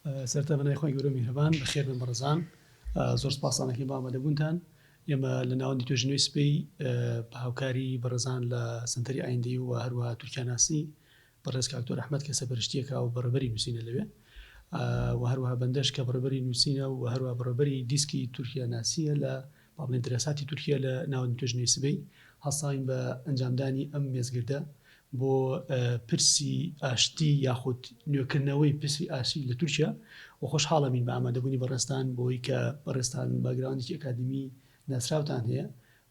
سەرەتا بە ناوی خوای گەورە و میهرەبان بەخێر بێن بەڕێزان. زۆر سوپاستان ئەکەین بۆ ئامادەبوونتان. ئێمە لە ناوەندی توێژینەوەی سبەی بە هاوکاری بەڕێزان لە سەنتەری ئایندەیی و هەروەها تورکیاناسی بەڕێز کاک دکتۆر ئەحمەد کە سەرپەرشتییەکە و بەڕێوەبەری نووسینە لەوێ و هەروەها بەندەش کە بەڕێوەبەری نووسینە و هەروەها بەڕێوەبەری دیسکی تورکیاناسییە لە با بڵێین دراساتی تورکیا لە ناوەندی توێژینەوەی سبەی هەڵساوین بە ئەنجامدانی ئەم مێزگردە بۆ پرسی ئاشتی یاخود نوێکردنەوەی پرسی ئاشتی لە تورکیا و خۆشحاڵەبین بە ئامادەبوونی بەڕێزتان بۆی کە بەڕێزتان باگراوندێکی ئەکادیمی ناسراوتان هەیە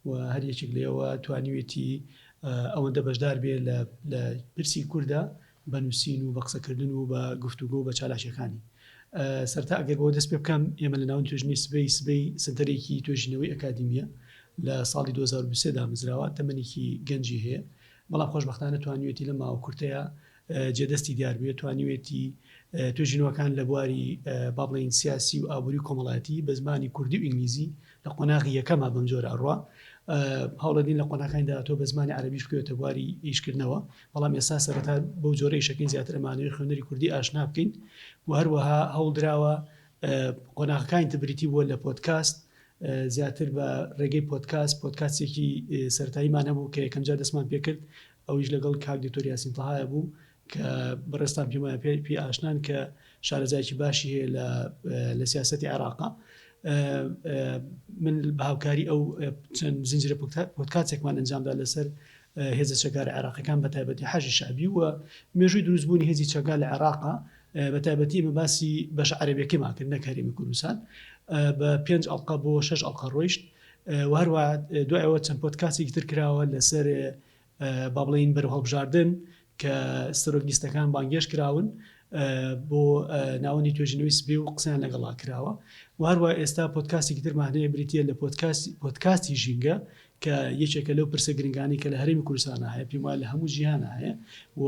و هەر یەکێک لێوە توانیوێتی ئەوەندە بەشدار بێ لە لە پرسی کووردا بە نووسین و بە قسەکردن و بە گفتوگۆ و بە چالاکیەکانی. سەرەتا ئەگەر بەوە دەست پێ بکەم ئێمە لە ناوەندی توێژینەوەی سبەی سبەی سەنتەرێکی توێژینەوەی ئەکادیمیە لە ساڵی 2023 دامەزراوە تەمەنێکی گەنجی هەیە بەڵام خۆشبەختانە توانیوێتی لەم ماوە کورتەیا جێدەستی دیار بێت، توانیوێتی توێژینەوەکان لە بواری با بڵێین سیاسی و ئابووری و کۆمەڵایەتی بە زمانی کوردی و ئینگلیزی لە قۆناغی یەکەما بەم جۆرە ئەڕوا. هەوڵەدەین لە قۆناغەکانی داهاتووە بە زمانی عەرەبیش بکەوێتە بواری ئیشکردنەوە، بەڵام ئێستا سەرەتا بەو جۆرە ئیشەکەین زیاتر ئەمانەوێت خوێنەری کوردی ئاشنا بکەین و هەروەها هەوڵدراوە قۆناغەکانی تر بریتی بووە لە پۆدکاست زیاتر بە ڕێگەی پۆدکاست، پۆدکاستێکی سەرەتاییمان هەبوو کە یەکەمجار دەستمان پێکرد ئەویش لەگەڵ کاک دکتۆر یاسین تەهایە بوو کە بەڕێزتان پێم وایە پێ پێی ئاشنان کە شارەزایەکی باشی هەیە لە لە سیاسەتی عێراقا من بە هاوکاری ئەو چەند زنجیرە پۆدکاستێکمان ئەنجامدا لەسەر هێزە چەکدارە عێراقیەکان بە تایبەتی حەشدی شەعبی و مێژووی دروستبوونی هێزی چەکدار لە عێراقا بە تایبەتی ئێمە باسی بەشە عەرەبیەکەیمان کرد نەک هەرێمی کوردستان بە پێنج ئەڵقە بۆ شەش ئەڵقە ڕۆیشت و هەروە دوای ئەوە چەند پۆدکاستێکی تر کراوە لەسەر با بڵێین بەرەو هەڵبژاردن کە سەرۆک لیستەکان بانگێشت کراون بۆ ناوەندی توێژینەوەی سبێ و قسەیان لەگەڵا کراوە و هەروە ئێستا پۆدکاستێکی ترمان هەیە بریتە لە پۆدکاستی پۆدکاستی ژینگە کە یەکێکە لەو پرسە گرنگانەی کە لە هەرێمی کوردستانا هەیە، پێم وایە لە هەموو جیهانا هەیە و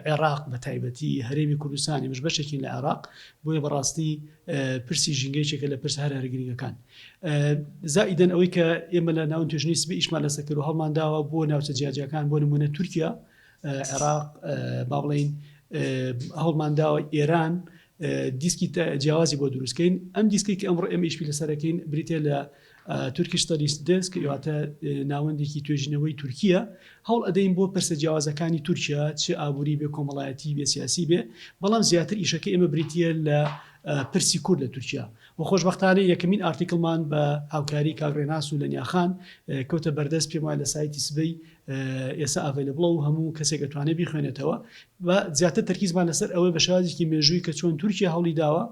عێراق بە تایبەتی هەرێمی کوردستان ئێمەش بەشێکین لە عێراق، بۆیە بەڕاستی پرسی ژینگە یەکێکە لە پرسە هەرە هەرە گرنگەکان. زائیدەن ئەوەی کە ئێمە لە ناوەند توێژینەوەی سبەی ئیشمان لەسەر کرد و هەڵمان داوە بۆ ناوچە جیاجیاکان بۆ نموونە تورکیا، عێراق، با بڵێین هەوڵمان داوە ئێران دیسکی جیاوازی بۆ دروستکەین ئەم دیسکی کە ئەمڕۆ ئێمە ئیشی لەسەرەکەین بریتە لە Turkish Studies Desk واتە ناوەندێکی توێژینەوەی تورکیە هەوڵ ئەدەین بۆ پرسە جیاوازەکانی تورکیا چ ئابووری بێ کۆمەڵایەتی بێ سیاسی بێ بەڵام زیاتر ئیشەکە ئێمە بریتە لە پرسی کورد لە تورکیا و خۆشبەختانە یەکەمین article مان بە هاوکاری کاک ڕێناس و لەنیاخان کەوتە بەردەست پێم وایە لە سایتی سبەی ئێستا available ە و هەموو کەسێک ئەتوانێت بیخوێنێتەوە و زیاتر تەرکیزمان لەسەر ئەوەی بە شێوازێکی مێژووی کە چۆن تورکیا هەوڵی داوە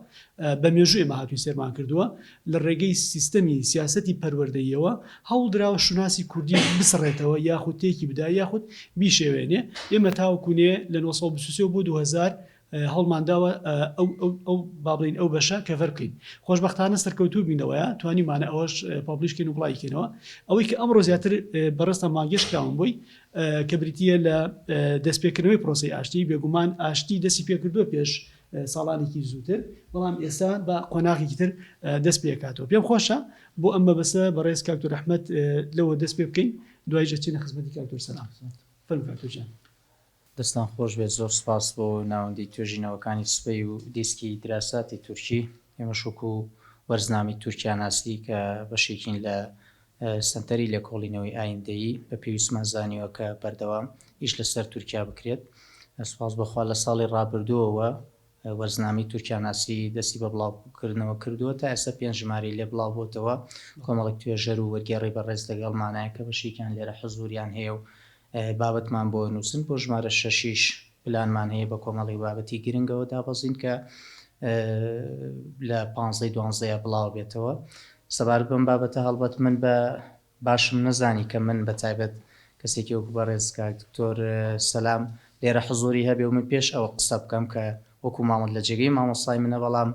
بە مێژوو ئێمە هاتوین سێرمان کردووە لە ڕێگەی سیستەمی سیاسەتی پەروەردەییەوە هەوڵدراوە شوناسی کوردی بسڕێتەوە یاخود تێکی بدا یاخود بیشێوێنێ ئێمە تاوەکونێ لە 923 بۆ 2000 هەوڵمان داوە ئەو ئەو ئەو با بڵێین ئەو بەشە cover بکەین خۆشبەختانە سەرکەوتوو بین لەوەیە توانیمانە ئەوەش publish کەین و بڵاوی کەینەوە ئەوەی کە ئەمڕۆ زیاتر بەڕێزتان بانگێشت کراون بۆی کە بریتییە لە دەستپێکردنەوەی پرۆسەی ئاشتی بێگومان ئاشتی دەستی پێکردووە پێش ساڵانێکی زووتر بەڵام ئێستا بە قۆناغێکی تر دەست پێکاتەوە پێم خۆشە بۆ ئەم مەبەستە بەڕێز کاک دکتۆر ئەحمەد لەوە دەست پێ بکەین دوایش دەچینە خزمەتی کاک دکتۆر سەلام فەرموو کاک دکتۆر گیان. دەستتان خۆش بێت زۆر سوپاس بۆ ناوەندی توێژینەوەکانی سبەی و دیسکی دراساتی تورکی ئێمەش وەکو وەرزنامەی تورکیاناسی کە بەشێکین لە سەنتەری لێکۆڵینەوەی ئایندەیی بە پێویستمان زانیوە کە بەردەوام ئیش لەسەر تورکیا بکرێت سوپاس بۆ خوا لە ساڵی ڕابردووەوە وەرزنامەی تورکیاناسی دەستی بە بڵاوکردنەوە کردووە، تا ئێستا پێنج ژمارەی لێ بڵاوبۆتەوە، کۆمەڵێک توێژەر و وەرگێڕی بەڕێز لەگەڵمانایە کە بەشێکیان لێرە حزووریان هەیە و بابەتمان بۆ نووسن، بۆ ژمارە شەشیش پلانمان هەیە بە کۆمەڵێک بابەتی گرنگەوە دابەزین کە لە پانزەی دوانزەیە بڵاوبێتەوە. سەبارەت بەم بابەتە هەڵبەت من بە باشم نەزانی کە من بە تایبەت کەسێکی وەکو بەڕێز کاک دکتۆر سەلام لێرە حزوری هەبێ و من پێش ئەوە قسە بکەم کە وەکو مامۆ لە جێگەی مامۆستای منە بەڵام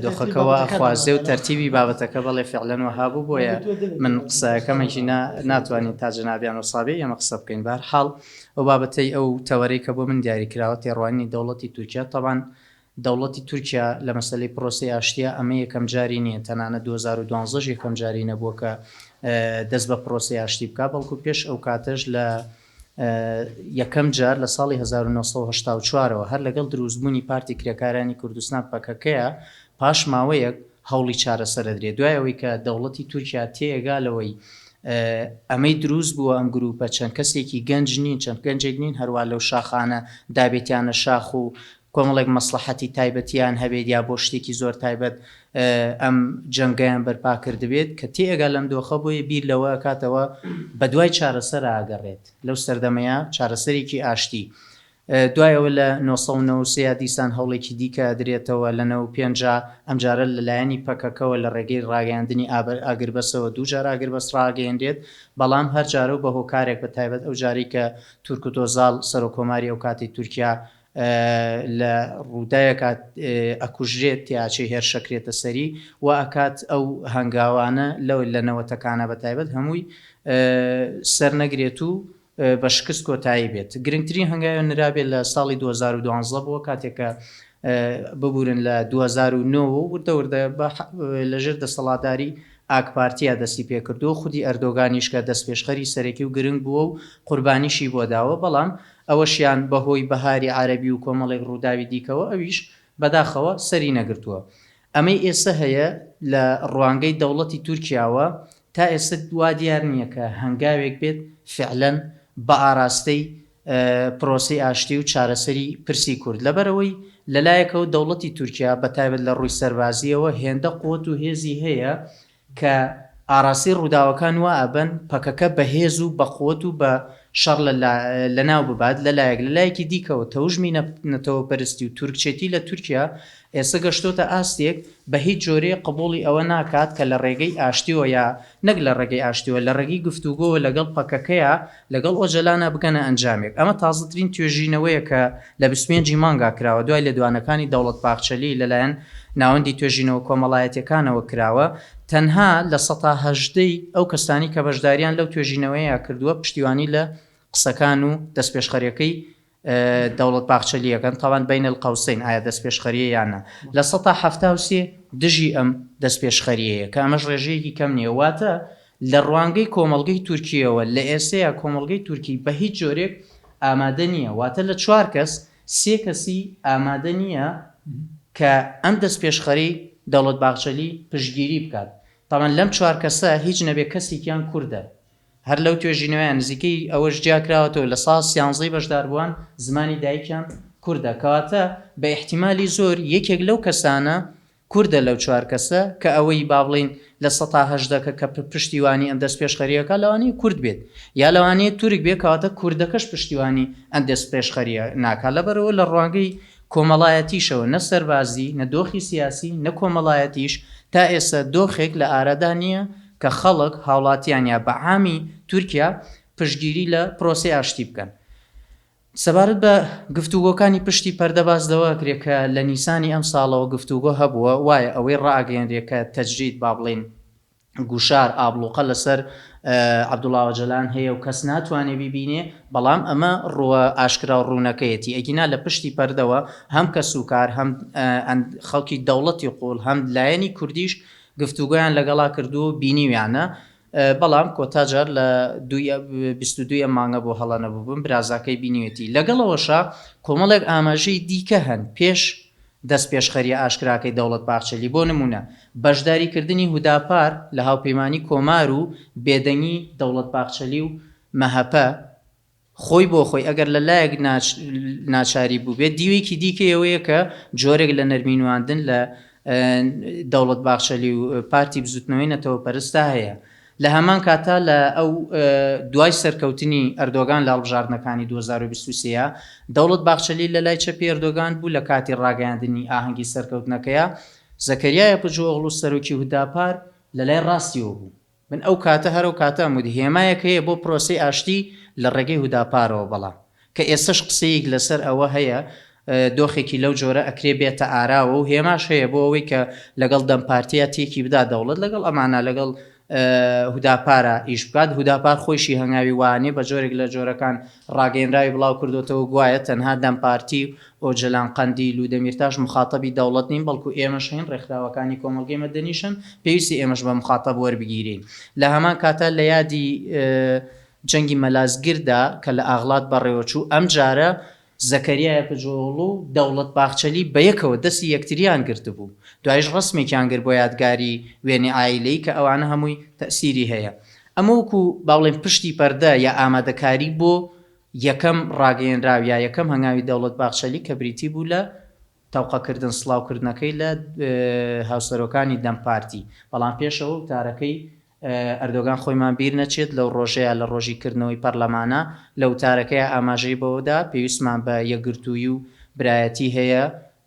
دۆخەکە وا ئەخوازێ و تەرتیبی بابەتەکە بەڵێ فعلەن وەها بوو بۆیە من قسەکەمێکی نا ناتوانین تا جەنابیان وەسابێ ئێمە قسە بکەین بەهەر حاڵ ئەو بابەتەی ئەو تەوەرەی کە بۆ من دیاری کراوە تێڕوانینی دەوڵەتی تورکیا تەبعەن دەوڵەتی تورکیا لە مەسەلەی پرۆسەی ئاشتییە ئەمە یەکەم جاری نییە، تەنانەت 2012 ش یەکەم جاری نەبووە کە دەست بە پرۆسەی ئاشتی بکات، بەڵکو پێش ئەو کاتەش لە یەکەم جار لە ساڵی 1970 ەوە هەر لەگەڵ دروستبوونی پارتی کرێکارانی کوردستان پەکەکەیە پاش ماوەیەک هەوڵی چارەسەر ئەدرێت دوای ئەوەی کە دەوڵەتی تورکیا تێئەگا لەوەی ئەمەی دروست بووە ئەم گروپە چەند کەسێکی گەنج نین چەند گەنجێک نین هەروا لەو شاخانە دابێتیانە شاخ و کۆمەڵێک مەسڵەحەتی تایبەتیان هەبێت یا بۆ شتێکی زۆر تایبەت ئەم جەنگەیان بەرپا کردبێت کە تێئەگا لەم دۆخە بۆیە بیر لەوە ئەکاتەوە بەدوای چارەسەرا ئەگەڕێت لەو سەردەمەیا چارەسەرێکی ئاشتی دوای ئەوە لە 993 یا دیسان هەوڵێکی دیکە ئەدرێتەوە لە 95 ا ئەمجارە لە لایەنی پەکەکەوە لە ڕێگەی ڕاگەیاندنی ئاگربەسەوە دووجار ئاگربەست ڕاگەیەنرێت بەڵام هەر جارە و بە هۆکارێک بە تایبەت ئەو جارەی کە تورکوت ئۆزاڵ سەرۆککۆماری ئەوکاتی تورکیا لە ڕووداوێکا ئەکوژرێت تیاچێ هێرشەکرێتە سەری و ئەکات ئەو هەنگاوانە لەو لە نەوەتەکانە بە تایبەت هەمووی سەر نەگرێت و بە شکست کۆتایی بێت. گرنگترین هەنگاوێ نرابێت لە ساڵی 2012 بووە کاتێک کە ببورن لە 2009 و وردە وردە لەژێر دەسەڵاتداری ئاک پارتیا دەستی پێکردووە خودی ئەردۆگانیش کە دەستپێشخەری سەرەکی و گرنگ بووە و قوربانیشی بۆ داوە بەڵام ئەوەشیان بەهۆی بەهاری عەرەبی و کۆمەڵێک ڕووداوی دیکەوە ئەویش بەداخەوە سەری نەگرتووە. ئەمەی ئێستا هەیە لە ڕوانگەی دەوڵەتی تورکیاوە تا ئێستا وا دیار نییە کە هەنگاوێک بێت فعلەن بە ئاراستەی پرۆسەی ئاشتی و چارەسەری پرسی کورد لەبەرئەوەی لەلایەکەوە دەوڵەتی تورکیا بەتایبەت لە ڕووی سەربازییەوە هێندە قوت و هێزی هەیە کە ئاراستەی ڕووداوەکان وا ئەبەن پەکەکە بە هێز و بە قوت و بە شەڕ لە لە ناو ببات لە لایەک، لە لایەکی دیکەوە تەوژمی نەتەوەپەرستی و تورکچێتی لە تورکیا ئێستا گەشتۆتە ئاستێک بە هیچ جۆرێ قبوڵی ئەوە ناکات کە لە ڕێگەی ئاشتیەوە یا نەک لە ڕێگەی ئاشتیەوە لە ڕێگەی گفتوگۆوە لەگەڵ پەکەکەیا لەگەڵ ئۆجەلانا بگەنە ئەنجامێک. ئەمە تازەترین توێژینەوەیە کە لە 25 ی مانگا کراوە دوای لێدوانەکانی دەوڵەت باخچەلی لەلایەن ناوەندی توێژینەوە کۆمەڵایەتیەکانەوە کراوە، تەنها 18% ی ئەو کەسانی کە بەشداریان لەو توێژینەوەیە کردووە پشتیوانی لە قسەکان و دەستپێشخەریەکەی دەوڵەت باخچەلی ئەکەن، تەبعەن بین القوسین ئایا دەستپێشخەریە یان نا، 73% دژی ئەم دەستپێشخەریەیە کە ئەمەش ڕێژەیەکی کەم نیە، واتە لە ڕوانگەی کۆمەڵگەی تورکیەوە لە ئێستەیا کۆمەڵگەی تورکی بە هیچ جۆرێک ئامادە نیە، واتە لە چوار کەس سێ کەسی ئامادە نیە کە ئەم دەستپێشخەری دەوڵەت باخچەلی پشتگیری بکات، تەبعەن لەم چوار کەسە هیچ نەبێ کەسێکیان کوردە، هەر لەو توێژینەوەیان نزیکەی ئەوەش جیاکراوەتەوە لە سا سیانزەی بەشداربووان زمانی دایکیان کوردە، کەواتە بە ئیحتیمالی زۆر یەکێک لەو کەسانە کوردە لەو چوار کەسە کە ئەوەی با بڵێین 18% کە کە پشتیوانی ئەم دەستپێشخەرییە کا لەوانەیە کورد بێت یا لەوانەیە تورک بێت کەواتە کوردەکەش پشتیوانی ئەم دەستپێشخەرییە ناکا لەبەرئەوە لە ڕوانگەی کۆمەڵایەتیشەوە نە سەربازی نە دۆخی سیاسی نە کۆمەڵایەتیش تا ئێستا دۆخێک لە ئارادا نییە کە خەڵک، هاوڵاتیان یا بە عامی تورکیا پشتگیری لە پرۆسەی ئاشتی بکەن. سەبارەت بە گفتوگۆکانی پشتی پەردە باس لەوە ئەکرێ کە لە نیسانی ئەمساڵەوە گفتوگۆ هەبووە، وایە ئەوەی ڕائەگەیەنرێ کە تەجرید با بڵێین گوشار، ئابڵوقە لەسەر عەبدوڵا ئۆجەلان هەیە و کەس ناتوانێ بیبینێ، بەڵام ئەمە ڕووە ئاشکرا و ڕوونەکەیەتی، ئەگینا لە پشتی پەردەوە هەم کەسوکار، هەم خەڵکی دەوڵەتی قووڵ، هەم لایەنی کوردیش گفتوگۆیان لەگەڵا کردووە و بینیویانە، بەڵام کۆتا جار لە دووی 22 ی ئەم مانگە بۆ هەڵە نەبووبم برازاکەی بینیوێتی. لەگەڵ ئەوەشا کۆمەڵێک ئاماژەی دیکە هەن پێش دەستپێشخەرییە ئاشکراکەی دەوڵەت باخچەلی، بۆ نموونە بەشداریکردنی هوداپار لە هاوپەیمانی کۆمار و بێدەنگی دەوڵەت باخچەلی و مەهەپە، خۆی بۆ خۆی ئەگەر لە لایەک ناچاری بووبێت، دیوێکی دیکەی ئەوەیە کە جۆرێک لە نەرمی نواندن لە دەوڵەت باخچەلی و پارتی بزوتنەوەی نەتەوەپەرستدا هەیە. لە هەمان کاتا لە ئەو دوای سەرکەوتنی ئەردۆگان لە هەڵبژاردنەکانی 2023 دەوڵەت باخچەلی لە لای چەپی ئەردۆگان بوو لە کاتی ڕاگەیاندنی ئاهەنگی سەرکەوتنەکەیا زەکەریا یاپجوئۆغڵو سەرۆکی هوداپار لە لای ڕاستیەوە بوو. من ئەو کاتە هەر ئەو کاتە ئەموت هێمایەک هەیە بۆ پرۆسەی ئاشتی لە ڕێگەی هوداپارەوە بەڵام کە ئێستەش قسەیک لەسەر ئەوە هەیە دۆخێکی لەو جۆرە ئەکرێ بێتە ئاراوە و هێماش هەیە بۆ ئەوەی کە لەگەڵ دەم پارتیا تێکی بدا دەوڵەت لەگەڵ ئەمانە لەگەڵ هوداپارا ئیش بکات هوداپار خۆیشی هەنگاوی وانێ بە جۆرێک لە جۆرەکان ڕاگەیەنراوی بڵاو کردۆتەوە گوایە تەنها دەم پارتی و ئۆجەلان قەندیل و دەمیرتاش موخاتەبی دەوڵەت نین بەڵکو ئێمەش هەین ڕێکخراوەکانی کۆمەڵگەی مەدەنیش هەن پێویستی ئێمەش بە موخاتەب وەربگیرێین لە هەمان کاتا لە یادی. جەنگی مەلازگردا کە لە ئاغڵات بەڕێوەچوو، ئەمجارە زەکەریا یاپجئۆغڵو و دەوڵەت باخچەلی بەیەکەوە دەستی یەکتریان گرتبوو، دوایش ڕەسمێکیان گرت بۆ یادگاری وێنەی عایلەیی کە ئەوانە هەمووی تەئسیری هەیە. ئەمە وەکو با بڵێین پشتی پەردە یا ئامادەکاری بۆ یەکەم ڕاگەیەنراو یا یەکەم هەنگاوی دەوڵەت باخچەلی کە بریتی بوو لە تەوقەکردن سڵاوکردنەکەی لە هاوسەرۆکانی دەم پارتی، بەڵام پێشەوە وتارەکەی ئەردۆگان خۆیمان بیر نەچێت لەو ڕۆژەیا لە ڕۆژی کردنەوەی پەرلەمانا لە وتارەکەیا ئاماژەی بەوەدا پێویستمان بە یەکگرتوویی و برایەتی هەیە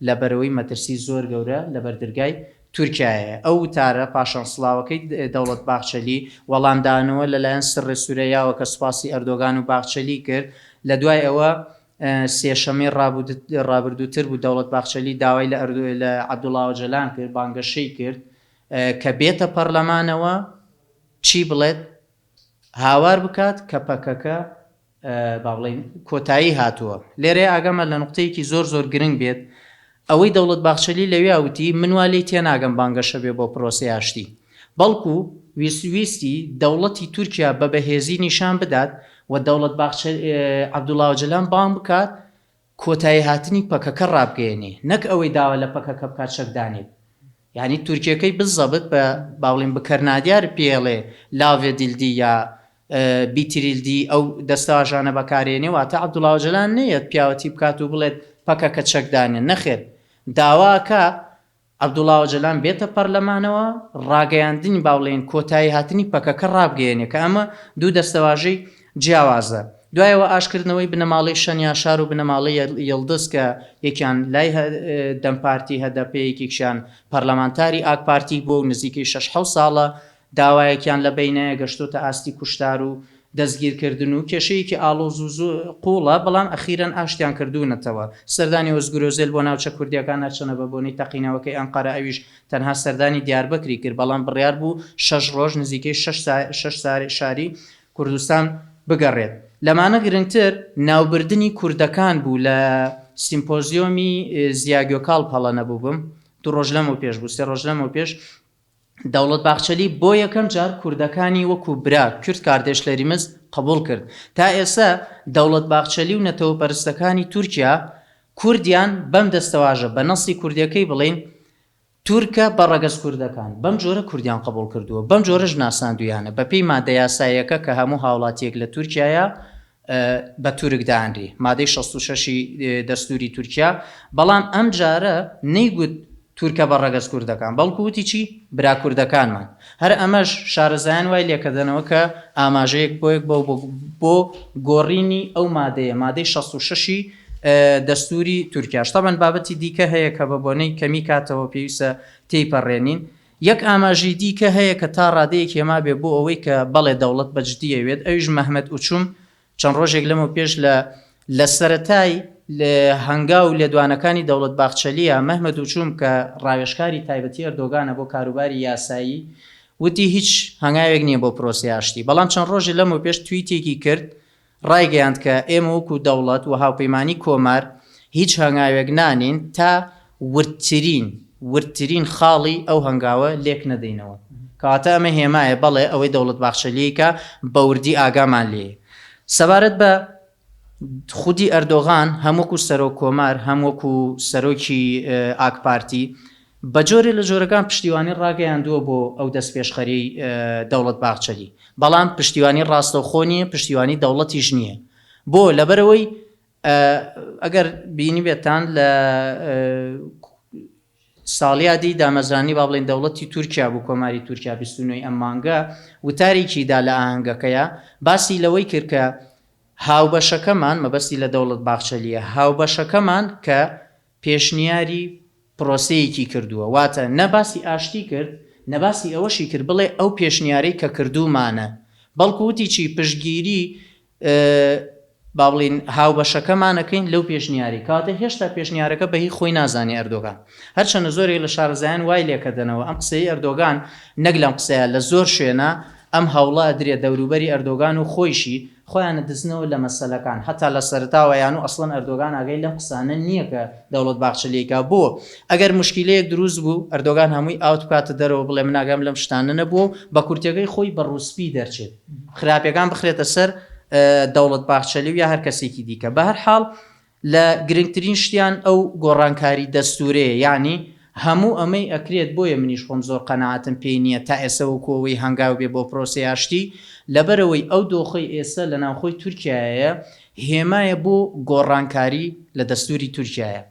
لەبەرئەوەی مەترسی زۆر گەورە لەبەردرگای تورکیایەیە. ئەو وتارە پاشان سڵاوەکەی دەوڵەت باخچەلی، وەڵامدانەوە لەلایەن سڕێ سورەیاوە کە سوپاسی ئەردۆگان و باخچەلی کرد، لەدوای ئەوە سێشەمەی ڕابردووتر بوو دەوڵەت باخچەلی داوای لە لە عەبدوڵا ئۆجەلان کرد، بانگەشەی کرد کە بێتە پەرلەمانەوە چی بڵێت؟ هاوار بکات کە پەکەکە با بڵێین کۆتایی هاتووە. لێرەیە ئاگامان لە نوقتەیەکی زۆر زۆر گرنگ بێت، ئەوەی دەوڵەت باخچەلی لەویا وتی من وا لێی تێناگەم بانگەشە بێ بۆ پرۆسەی ئاشتی، بەڵکو ویستی دەوڵەتی تورکیا بە بەهێزی نیشان بدات و دەوڵەت باخچەلی عەبدوڵا ئۆجەلان بانگ بکات کۆتاییهاتنی پەکەکە ڕابگەیەنێ نەک ئەوەی داوا لە پەکەکە بکات چەک دانێت یانی تورکیەکەی بزەبت بە با بڵێین بکەر نادیار پێڵێ لاڤێ دیلدی یا بیتریلدی ئەو دەستەواژانە بەکارێنێ واتە عەبدوڵا ئۆجەلان نەیەت پیاوەتی بکات و بڵێت پەکەکە چەک دانێ نەخێر داواکە عەبدوڵا ئۆجەلان بێتە پەرلەمانەوە ڕاگەیاندنی با بڵێین کۆتایی هاتنی پەکەکە ڕابگەیەنێ کە ئەمە دوو دەستەواژەی جیاوازە. دوایەوە ئاشکردنەوەی بنەماڵەی شەنیاشار و بنەماڵەی یڵدز کە یەکیان لای دەم پارتی هەدەپە یەکێکیان پەرلەمانتاری ئاک پارتی بووە و نزیکەی شەش حەوت ساڵە داوایەکیان لە بەینایە گەشتۆتە ئاستی کوشتار و دەستگیرکردن و کێشەیەکی ئاڵۆز و قوڵە، بەڵام ئەخیرەن ئاشتیان کردوونەتەوە. سەردانی ئۆزگور ئۆزێل بۆ ناوچە کوردییەکان هەرچەنە بە بۆنەی تەقینەوەکەی ئەنقەرە ئەویش تەنها سەردانی دیاربەکری کرد، بەڵام بڕیار بوو شەش ڕۆژ نزیکەی شەش شاری کوردستان بگەڕێت. لەمانە گرنگتر ناوبردنی کوردەکان بوو لە سیمپۆزیۆمی زیا گۆکاڵپ هەڵە نەبووبم دوو ڕۆژ لەمەو پێش بوو سێ ڕۆژ لەمەو پێش، دەوڵەت باخچەلی بۆ یەکەم جار کوردەکانی وەکو برا، Kürt kardeşlerimiz، قبوڵ کرد. تا ئێستا دەوڵەت باخچەلی و نەتەوەپەرستەکانی تورکیا کوردیان بەم دەستەواژە، بە نەسی کوردیەکەی بڵێین تورکە بە ڕەگەز کوردەکان، بەم جۆرە کوردیان قبوڵ کردووە، بەم جۆرەش ناساندوویانە بەپێی مادە یاساییەکە کە هەموو هاوڵاتیەک لە تورکیایە بە تورک دانرێ، مادەی 66 ی دەستوری تورکیا، بەڵام ئەم جارە نەیگوت تورکە بە ڕەگەز کوردەکان، بەڵکو وتی چی؟ برا کوردەکانمان. هەر ئەمەش شارەزایان وای لێکەدەنەوە کە ئاماژەیەک بۆیەک بۆ بۆ گۆڕینی ئەو مادەیە، مادەی 66 ی دەستوری تورکیاش. تەبعەن بابەتی دیکە هەیە کە بە بۆنەی کەمی کاتەوە پێویستە تێیپەڕێنین. یەک ئاماژەی دیکە هەیە کە تا ڕادەیەک هێما بێ بۆ ئەوەی کە بەڵێ دەوڵەت بە جدی ئەوێت، ئەویش مەهمەت ئوچوم چەند ڕۆژێک لەمەو پێش لە لە سەرەتای هەنگاو و لێدوانەکانی دەوڵەت باخچەلییە، مەهمەت ئوچوم کە ڕاوێژکاری تایبەتی ئەردۆگانە بۆ کاروباری یاسایی وتی هیچ هەنگاوێک نییە بۆ پرۆسەی ئاشتی، بەڵام چەند ڕۆژێ لەمەو پێش تویتێکی کرد ڕایگەیاند کە ئێمە وەکو دەوڵەت و هاوپەیمانی کۆمار هیچ هەنگاوێک نانێین تا وردترین وردترین خاڵی ئەو هەنگاوە لێک نەدەینەوە. کەواتە ئەمە هێمایە بەڵێ ئەوەی دەوڵەت باخچەلیی کە بە وردی ئاگامان لێیە. سەبارەت بە خودی ئەردۆغان هەم وەکو سەرۆک کۆمار هەم وەکو سەرۆکی ئاکپارتی بە جۆرێ لە جۆرەکان پشتیوانی ڕاگەیاندووە بۆ ئەو دەستپێشخەریەی دەوڵەت باخچەلی، بەڵام پشتیوانی ڕاستەوخۆ نییە، پشتیوانی دەوڵەتیش نییە. بۆ؟ لەبەرئەوەی ئەگەر بینیبێتان لە ساڵیادی دامەزرانی با بڵێین دەوڵەتی تورکیا بوو، کۆماری تورکیا 29 ی ئەم مانگە وتارێکی دا لە ئاهەنگەکەیا باسی لەوەی کرد کە هاوبەشەکەمان، مەبەستی لە دەوڵەت باخچەلییە، هاوبەشەکەمان کە پێشنیاری پرۆسەیەکی کردووە، واتە نە باسی ئاشتی کرد، نە باسی ئەوەشی کرد بڵێ ئەو پێشنیارەی کە کردوومانە، بەڵکو وتی چی پشتگیری با بڵێین هاوبەشەکەمان ئەکەین لەو پێشنیارەی، کەواتە هێشتا پێشنیارەکە بە هی خۆی نازانێ ئەردۆگان. هەرچەندە زۆرێک لە شارەزایان وای لێکەدەنەوە ئەم قسەیەی ئەردۆگان نەک لەم قسەیە لە زۆر شوێنا ئەم هەوڵە ئەدرێ دەوروبەری ئەردۆگان و خۆیشی. خۆیان ئەدزنەوە لە مەسەلەکان هەتا لە سەرەتاوە یانو ئەسڵەن ئەردۆگان ئاگای لەم قسانە نیە کە دەوڵەت باخچەلی ئەیکا بۆ ئەگەر موشکیلەیەک دروست بوو ئەردۆگان هەمووی ئاوت بکاتە دەرەوە بڵێ من ئاگام لەم شتانە نەبووە و بە کورتیەکەی خۆی بە ڕووسپی دەرچێت خراپیەکان بخرێتە سەر دەوڵەت باخچەلی و یا هەر کەسێکی دیکە بەهەرحاڵ لە گرنگترین شتیان ئەو گۆڕانکاری دەستورەیە یەعنی هەموو ئەمەی ئەکرێت بۆیە منیش خۆم زۆر قەناعەتم پێی نیە تا ئێسە وەکو ئەوەی هەنگاو بێ بۆ پرۆسەی ئاشتی لەبەرئەوەی ئەو دۆخەی ئێسە لە ناوخۆی تورکیایەیە هێمایە بۆ گۆڕانکاری لە دەستوری تورکیایە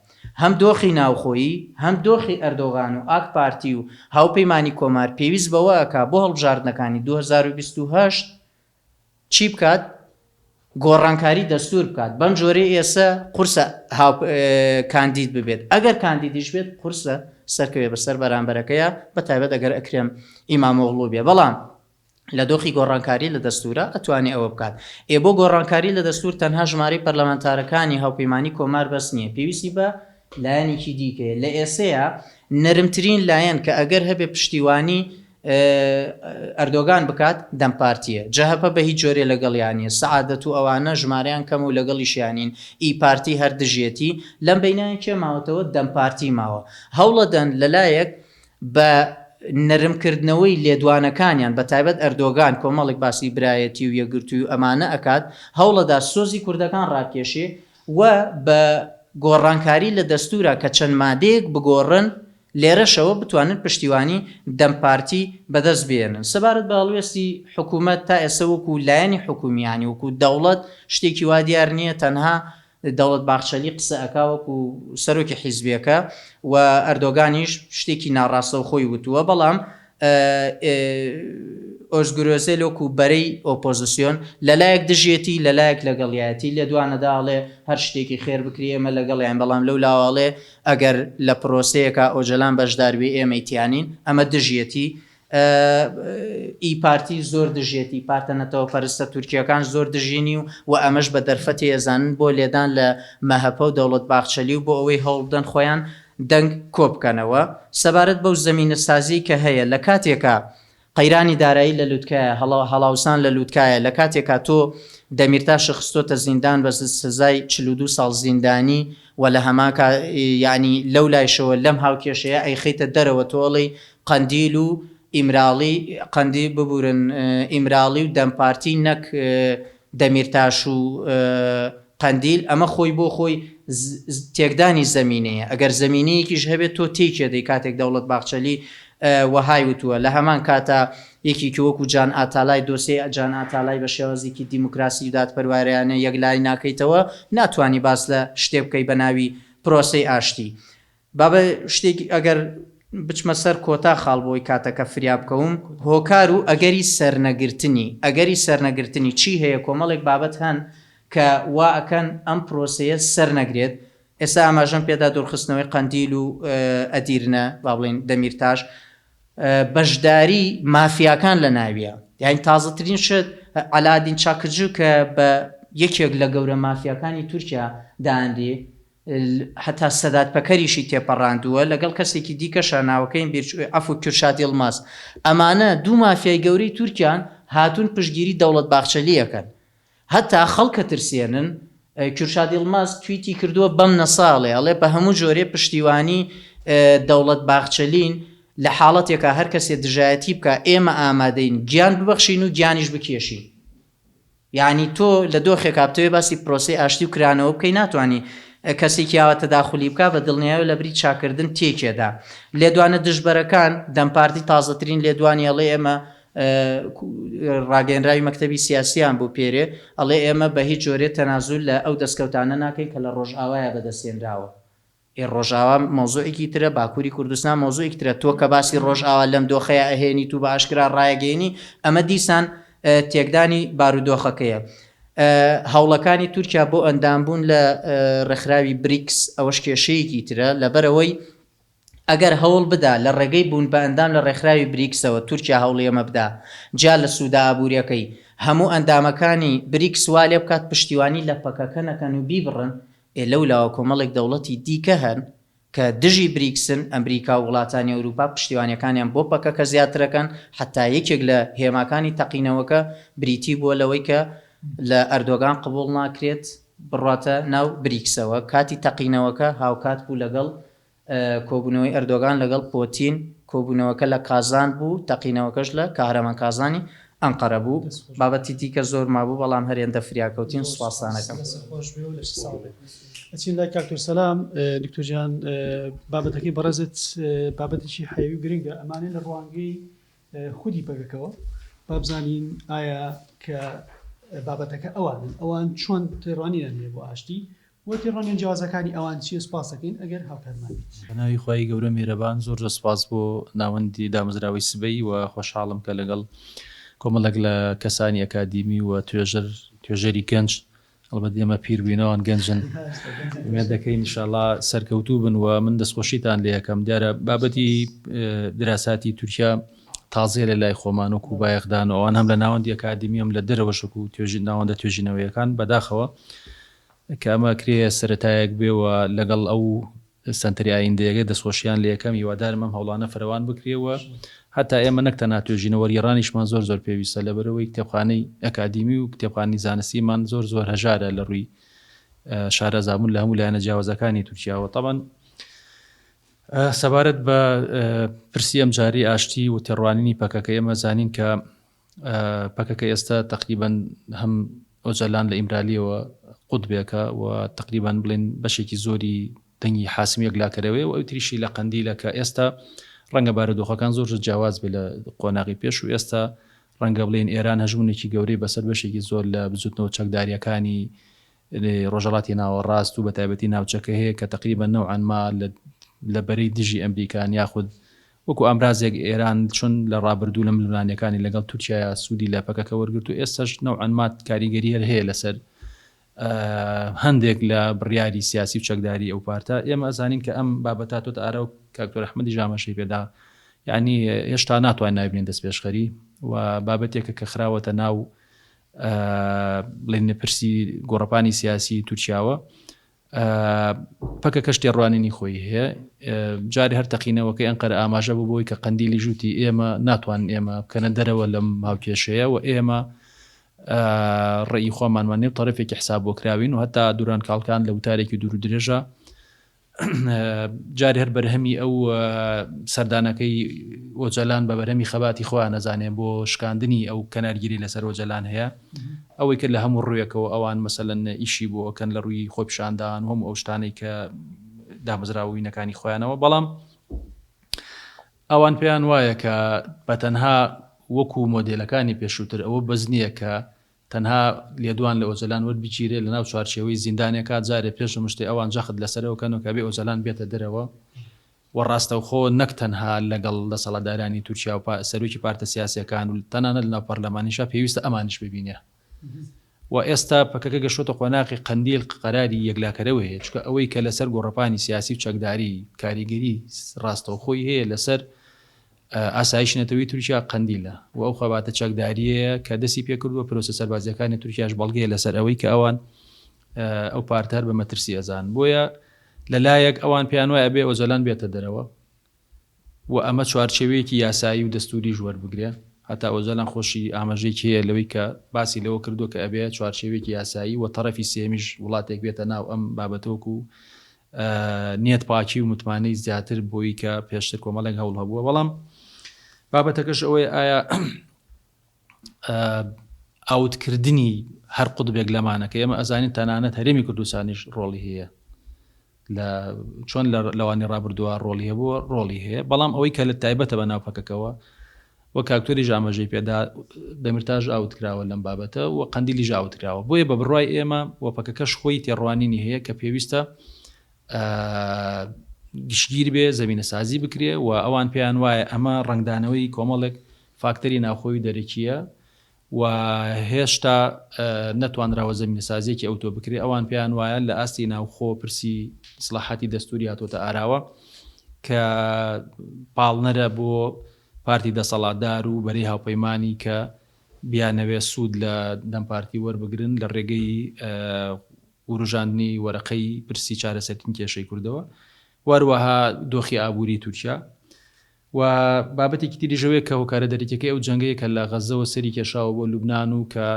هەم دۆخی ناوخۆیی هەم دۆخی ئەردۆغان و ئاک پارتی و هاوپەیمانی کۆمار پێویست بەوە ئەکا بۆ هەڵبژاردنەکانی 2028 چی بکات؟ گۆڕانکاری دەستور بکات بەم جۆرەی ئێسە قورسە کاندید ببێت ئەگەر کاندیدیش بێت قورسە سەرکەوێ بەسەر بەرامبەرەکەیە بە تایبەت ئەگەر ئەکرێم ئیمامۆغڵو بێ بەڵام لە دۆخی گۆڕانکاری لە دەستورە ئەتوانێ ئەوە بکات ئێ بۆ گۆڕانکاری لە دەستور تەنها ژمارەی پەرلەمانتارەکانی هاوپەیمانی کۆمار بەس نییە پێویستی بە لایەنێکی دیکەیە لە ئێسەیە نەرمترین لایەن کە ئەگەر هەبێ پشتیوانی ئەردۆگان بکات دەم پارتیە جەهەپە بە هیچ جۆرێ لەگەڵیان نیە سەعادەت و ئەوانە ژمارەیان کەمە و لەگەڵیشیان نین ئی پارتی هەر دژیەتی لەم بەینایە کێ ماوەتەوە دەم پارتی ماوە هەوڵەدەن لەلایەک بە نەرم کردنەوەی لێدوانەکانیان بە تایبەت ئەردۆگان کۆمەڵێک باسی برایەتی و یەکگرتووی و ئەمانە ئەکات هەوڵەدا سۆزی کوردەکان ڕابکێشێ و بە گۆڕانکاری لە دەستورا کە چەند مادەیەک بگۆڕن لێرەشەوە بتوانن پشتیوانی دەم پارتی بەدەست بێنن. سەبارەت بە هەڵوێستی حکومەت تا ئێستا وەکو لایەنی حکومی یانی وەکو دەوڵەت شتێکی وا دیار نییە تەنها دەوڵەت باخچەلی قسە ئەکا وەکو سەرۆکی حیزبێکە و ئەردۆگانیش شتێکی ناڕاستەوخۆی وتووە بەڵام ئۆزگور ئۆزێل وەکو بەرەی ئۆپۆزسیۆن لەلایەک دژیەتی لەلایەک لەگەڵیایەتی لێدوانەدا ئەڵێ هەر شتێکی خێر بکری ئێمە لەگەڵیان بەڵام لەو لاوە ئەڵێ ئەگەر لە پرۆسەیەکا ئۆجەلان بەشدار بێ ئێمەی تیانین ئەمە دژیەتی ئی پارتی زۆر دژیەتی پارتە نەتەوەپەرستە تورکیەکان زۆر دژینی و و ئەمەش بە دەرفەتی ئەزانن بۆ لێدان لە مەهەپە و دەوڵەت باخچەلی و بۆ ئەوەی هەوڵبدەن خۆیان دەنگ کۆبکەنەوە سەبارەت بەو زەمینەسازیەی کە هەیە لە کاتێکا قەیرانی دارایی لە لوتکایە، هەڵاوسان لە لوتکایە، لە کاتێکا تۆ دەمیرتاشت خستۆتە زیندان بە سزای 42 ساڵ زیندانی و لە هەمان کا یانی لەو لایشەوە لەم هاوکێشەیە ئەیخەیتە دەرەوە تۆ ئەڵێی قەندیل و ئیمراڵی قەندیل ببورن ئیمراڵی و دەمپارتی نەک دەمیرتاش و قەندیل ئەمە خۆی بۆ خۆی تێکدانی زەمینەیە ئەگەر زەمینەیەکیش هەبێت تۆ تێکێدەی کاتێک دەوڵەت باخچەلی وەهای وتووە لە هەمان کاتا یەکێکی وەکو جان ئاتالای دۆسیەی جان ئاتالای بە شێوازێکی دیموکراسی و دادپەروەرانە یەکلایی ناکەیتەوە ناتوانی باس لە شتێ بکەی بە ناوی پرۆسەی ئاشتی بابە شتێک ئەگەر بچمە سەر کۆتا خاڵ بۆی کاتەکە فریا بکەوم هۆکار و ئەگەری سەرنەگرتنی ئەگەری سەرنەگرتنی چی هەیە کۆمەڵێک بابەت هەن کە وا ئەکەن ئەم پرۆسەیە سەرنەگرێت ئێستا ئاماژەم پێدا دوورخستنەوەی قەندیل و ئەدیرنە با بڵێین دەمیرتاش بەشداری مافیاکان لە ناویە یانی تازەترین شت عەلادین چاکرجو کە بە یەکێک لە گەورە مافیاکانی تورکیا دانرێ هەتا سەدات پەکەریشی تێپەڕاندووە لەگەڵ کەسێکی دیکەشا ناوەکەیم بیرچوو عەفو کورشاد یڵماز ئەمانە دوو مافیای گەورەی تورکیان هاتوون پشتگیری دەوڵەت باخچەلی ئەکەن هەتا خەڵک ئەترسێنن کورشاد یڵماز تویتی کردووە بەم نەسا ئەڵێ ئەڵێ بە هەموو جۆرێ پشتیوانی دەوڵەت باخچەلین لە حاڵەتێکا هەر کەسێ دژایەتی بکا ئێمە ئامادەین گیان ببەخشین و گیانیش بکێشین. یانی تۆ لە دۆخێکا بتەوێ باسی پرۆسەی ئاشتی و کرانەوە بکەی ناتوانی کەسێکی ئاوا تەداخولی بکا بە دڵنیایەوە لەبری چاکردن تێکێدا لێدوانە دژبەرەکان دەم پارتی تازەترین لێدوانی ئەڵێ ئێمە ڕاگەیەنراوی مەکتەبی سیاسیان بوو پێرێ ئەڵێ ئێمە بە هیچ جۆرێ تەنازول لە ئەو دەستکەوتانە ناکەین کە لە ڕۆژئاوایە بەدەستهێنراوە. ئێ ڕۆژئاوا مەوزوعێکی ترە باکوری کوردستان مەوزوعێکی ترە تۆ کە باسی ڕۆژئاوا لەم دۆخەیا ئەهێنیت و بە ئاشکرا ڕایەگەیەنی ئەمە دیسان تێکدانی بارودۆخەکەیە. هەوڵەکانی تورکیا بۆ ئەندامبوون لە ڕێکخراوی بریکس ئەوەش کێشەیەکی ترە لەبەرئەوەی ئەگەر هەوڵ بدا لە ڕێگەی بوون بە ئەندام لە ڕێکخراوی بریکسەوە تورکیا هەوڵی ئەمە بدا جیا لە سوودە ئابووریەکەی هەموو ئەندامەکانی بریکس وا لێبکات پشتیوانی لە پەکەکە نەکەن و بیبڕن ئێ لەولاوە کۆمەڵێک دەوڵەتی دیکە هەن کە دژی بریکسن، ئەمریکا و وڵاتانی ئەوروپا پشتیوانیەکانیان بۆ پەکەکە زیاترەکەن، حەتا یەکێک لە هێماکانی تەقینەوەکە بریتی بووە لەوەی کە. لە ئەردۆگان قبوڵ ناکرێت بڕواتە ناو بریکسەوە. کاتی تەقینەوەکە هاوکات بوو لەگەڵ کۆبوونەوەی ئەردۆگان لەگەڵ پۆتین، کۆبوونەوەکە لە کازان بوو، تەقینەوەکەش لە کاهرەمان کازانی ئەنقەرە بوو. بابەتی دیکە زۆر مابوو، بەڵام هەر هێندە فریاکەوتین. سوپاستان ئەکەم. دەستت خۆش بێ و لەشت ساغ بێ. ئەچین لای کاک دکتۆر سەلام. دکتۆر گیان بابەتەکەی بەڕێزت بابەتێکی حەیوی و گرنگە، ئەمانەی لە ڕوانگەی خودی پەکەکەوە با بزانین ئایا کە بابەتەکە ئەوانن ئەوان چۆن تێڕوانینیان هەیە بۆ ئاشتی و تێڕوانینە جیاوازەکانی ئەوان چییە سوپاس دەکەین ئەگەر هاوکارمان بیت. بەناوی خوای گەورە میهرەبان زۆر زۆر سوپاس بۆ ناوەندی دامەزراوەی سبەی و خۆشحاڵم کە لەگەڵ کۆمەڵێک لە کەسانی ئەکادیمی و توێژەر توێژەری گەنج هەڵبەت ئێمە پیر بووین ئەوان گەنجن ئومێد دەکەین ئینشاڵا سەرکەوتوو بن و من دەستخۆشیتان لێ ئەکەم دیارە بابەتی دراساتی تورکیا تازەیە لە لای خۆمان وەکو بایەخدان و ئەوان هەم لە ناوەندی ئەکادیمی هەم لە دەرەوەش وەکو توێژی ناوەندە توێژینەوەیەکان بەداخەوە کە ئەمە کرێ سەرەتایەک بێ و لەگەڵ ئەو سەنتەری ئایندەیەکەی دەستخۆشیان لێ ئەکەم هیوادارم ئەم هەوڵانە فرەوان بکرێ و هەتا ئێمە نەک تەنها توێژینەوە وەرگێڕانیشمان زۆر زۆر پێویستە لەبەرئەوەی کتێبخانەی ئەکادیمی و کتێبخانەی زانستیمان زۆر زۆر هەژارە لە ڕووی شارەزابوون لە هەموو لایەنە جیاوازەکانی تورکیاوە تەبەن سەبارەت بە پرسی ئەمجاری ئاشتی و تێڕوانینی پەکەکە ئێمە زانین کە پەکەکە ئێستا تەقریبەن هەم ئۆجالان لە ئیمرالیەوە قوتبێکە و تەقریبەن بڵێن بەشێکی زۆری دەنگی حاسم یەکلاکەرەوەی و ئەو تریشی لە قەندیلە کە ئێستا ڕەنگە بارودۆخەکان زۆر زۆر جیاواز بێ لە قۆناغی پێش و ئێستا ڕەنگە بڵێن ئێران هەژمونێکی گەورەی بەسەر بەشێکی زۆر لە بزوتنەوە چەکداریەکانی ڕۆژهەڵاتی ناوەڕاست و بەتایبەتی ناوچەکە هەیە کە تەقریبەن نەوعەن ما لە بەرەی دژی ئەمریکان یاخود وەکو ئامرازێک ئێران چۆن لە ڕابردوو لە ململانێکانی لەگەڵ تورکیا سوودی لە پەکەکە وەرگرت و ئێستاش نەوعەن ما کاریگەری هەر هەیە لەسەر هەندێک لە بڕیاری سیاسی و چەکداری ئەو پارتە. ئێمە ئەزانین کە ئەم بابەتە هاتۆتە ئارا و کاک دکتۆر ئەحمەدیش ئاماژەی پێدا یانی هێشتا ناتوانین ناوی بنێین دەستپێشخەری و بابەتێکە کە خراوەتە ناو بڵێن پرسی گۆڕەپانی سیاسی تورکیاوە پەکەکەش تێڕوانینی خۆی هەیە جاری هەر تەقینەوەکەی ئەنقەرە ئاماژە بۆ بۆی کە قەندیلی ژووتی ئێمە ناتوان ئێمە بکەنە دەرەوە لەم هاوکێشەیە و ئێمە ڕێی خۆمانمان نێو تەرەفێکی حساب بۆ کراوین و هەتا دوران کاڵکان لە وتارێکی دوور و درێژە جارێ هەر بەرهەمی ئەو سەردانەکەی ئۆجەلان بە بەرهەمی خەباتی خۆیان نەزانێ بۆ شکاندنی ئەو کەنارگیری لەسەر ئۆجەلان هەیە ئەوەی کە لە هەموو ڕوویەکەوە ئەوان مەسەلەن ئیشی بۆ ئەکەن لە ڕووی خۆپیشاندان و هەموو ئەو شتانەی کە دامەزراوەوینەکانی خۆیانەوە بەڵام ئەوان پێیان وایە کە بە تەنها وەکو مۆدێلەکانی پێشووتر ئەوە بەس نییە کە تەنها لێدوان لە ئۆجەلان وەربگیرێ لەناو چوارچێوەی زیندانێکا جارێ پێش هەموو شتێ ئەوان جەخت لەسەرەوە کەن و کە بێ ئۆجەلان بێتە دەرەوە و ڕاستەوخۆ نەک تەنها لەگەڵ دەسەڵاتدارانی تورکیا و سەرۆکی پارتە سیاسیەکان و تەنانەت لەناو پەرلەمانیشا پێویستە ئەمانیش ببینێ و ئێستا پەکەکە گەشتۆتە قۆناغی قەندیل قەراری یەکلاکەرەوەی هەیە چونکە ئەوەی کە لەسەر گۆڕەپانی سیاسی و چەکداری کاریگەری ڕاستەوخۆی هەیە لەسەر ئاسایشی نەتەوەیی تورکیا قەندیلە و ئەو خەباتە چەکدارییەیە کە دەستی پێکردووە، پرۆسە سەربازییەکانی تورکیاش بەڵگەیە لەسەر ئەوەی کە ئەوان ئەو پارتە هەر بە مەترسی ئەزانن. بۆیە لە لایەک ئەوان پێیان وایە ئەبێ ئۆجەلان بێتە دەرەوە و ئەمە چوارچێوەیەکی یاسایی و دەستووریش وەربگرێ، هەتا ئۆجەلان خۆشی ئاماژەیەکی هەیە لەوەی کە باسی لەوە کردووە کە ئەبێ چوارچێوەیەکی یاسایی و تەڕەفی سێیەمیش وڵاتێک بێتە ناو ئەم بابەتە وەکوو نیەت پاکی و متمانەی زیاتر بۆی کە پێشتر کۆمەڵێک هەوڵ هەبووە بەڵام بابەتەکەش ئەوەی ئایا ئاوتکردنی هەر قوتبێک لەمانەکە ئێمە ئەزانین تەنانەت هەرێمی کوردستانیش ڕۆڵی هەیە لە چۆن لە لەوانی ڕابردووە ڕۆڵی هەبووە ڕۆڵی هەیە بەڵام ئەوەی کە لە تایبەتە بە ناو پەکەکەوە وەک کاکتۆریش ئاماژەی پێدا دەمیرتاش ئاوت کراوە لەم بابەتە و قەندیلیش ئاوت کراوە بۆیە بە بڕوای ئێمە و پەکەکەش خۆی تێڕوانینی هەیە کە پێویستە گشتگیر بێ زەمینەسازی بکرێ و ئەوان پێیان وایە ئەمە ڕەنگدانەوەی کۆمەڵێک فاکتەری ناوخۆی دەرەکیە و هێشتا نەتوانراوە زەمینەسازیەکی ئەوتۆ بکرێ ئەوان پێیان وایە لە ئاستی ناوخۆ پرسی ئیسلاحاتی دەستوری هاتۆتە ئاراوە کە پاڵنەرە بۆ پارتی دەسەڵاتدار و بەرەی هاوپەیمانی کە بیانەوێ سوود لە دەم پارتی وەربگرن لە ڕێگەی وروژاندنی وەرەقەی پرسی چارەسەرکردنی کێشەی کوردەوە و هەروەها دۆخی ئابووری تورکیا. و بابەتێکی تریش ئەوەیە کە هۆکارە دەرەکیەکەی ئەو جەنگەیە کە لە غەززەوە سەری کێشاوە بۆ لوبنان و کە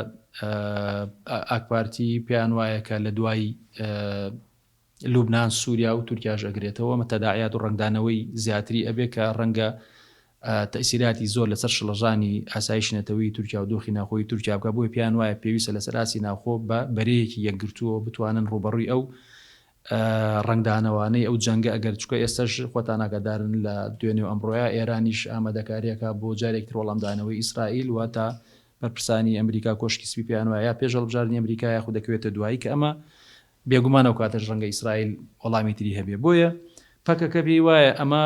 ئاکپارتی پێیان وایە کە لە دوای لوبنان سووریا و تورکیاش ئەگرێتەوە ئەمە تەداعیات و ڕەنگدانەوەی زیاتری ئەبێ کە ڕەنگە تەئسیراتی زۆر لەسەر شڵەژانی ئاسایشی نەتەوەیی تورکیا و دۆخی ناوخۆیی تورکیا بکات، بۆیە پێیان وایە پێویستە لەسەر ئاستی ناوخۆ بە بەرەیەکی یەکگرتووەوە بتوانن ڕووبەڕووی ئەو ڕەنگدانەوانەی ئەو جەنگە ئەگەر چونکە ئێستاش خۆتان ئاگادارن لە دوێنێ و ئەمڕۆیا ئێرانیش ئامادەکاریەکە بۆ جارێکی تر وەڵامدانەوەی ئیسرائیل واتە بەرپرسانی ئەمریکا کۆشکی سپی پێیان وایە یا پێش هەڵبژاردنی ئەمریکا یاخود دەکەوێتە دوایی کە ئەمە بێگومان ئەو کاتەش ڕەنگە ئیسرائیل وەڵامی تری هەبێ. بۆیە پەکەکە پێی وایە ئەمە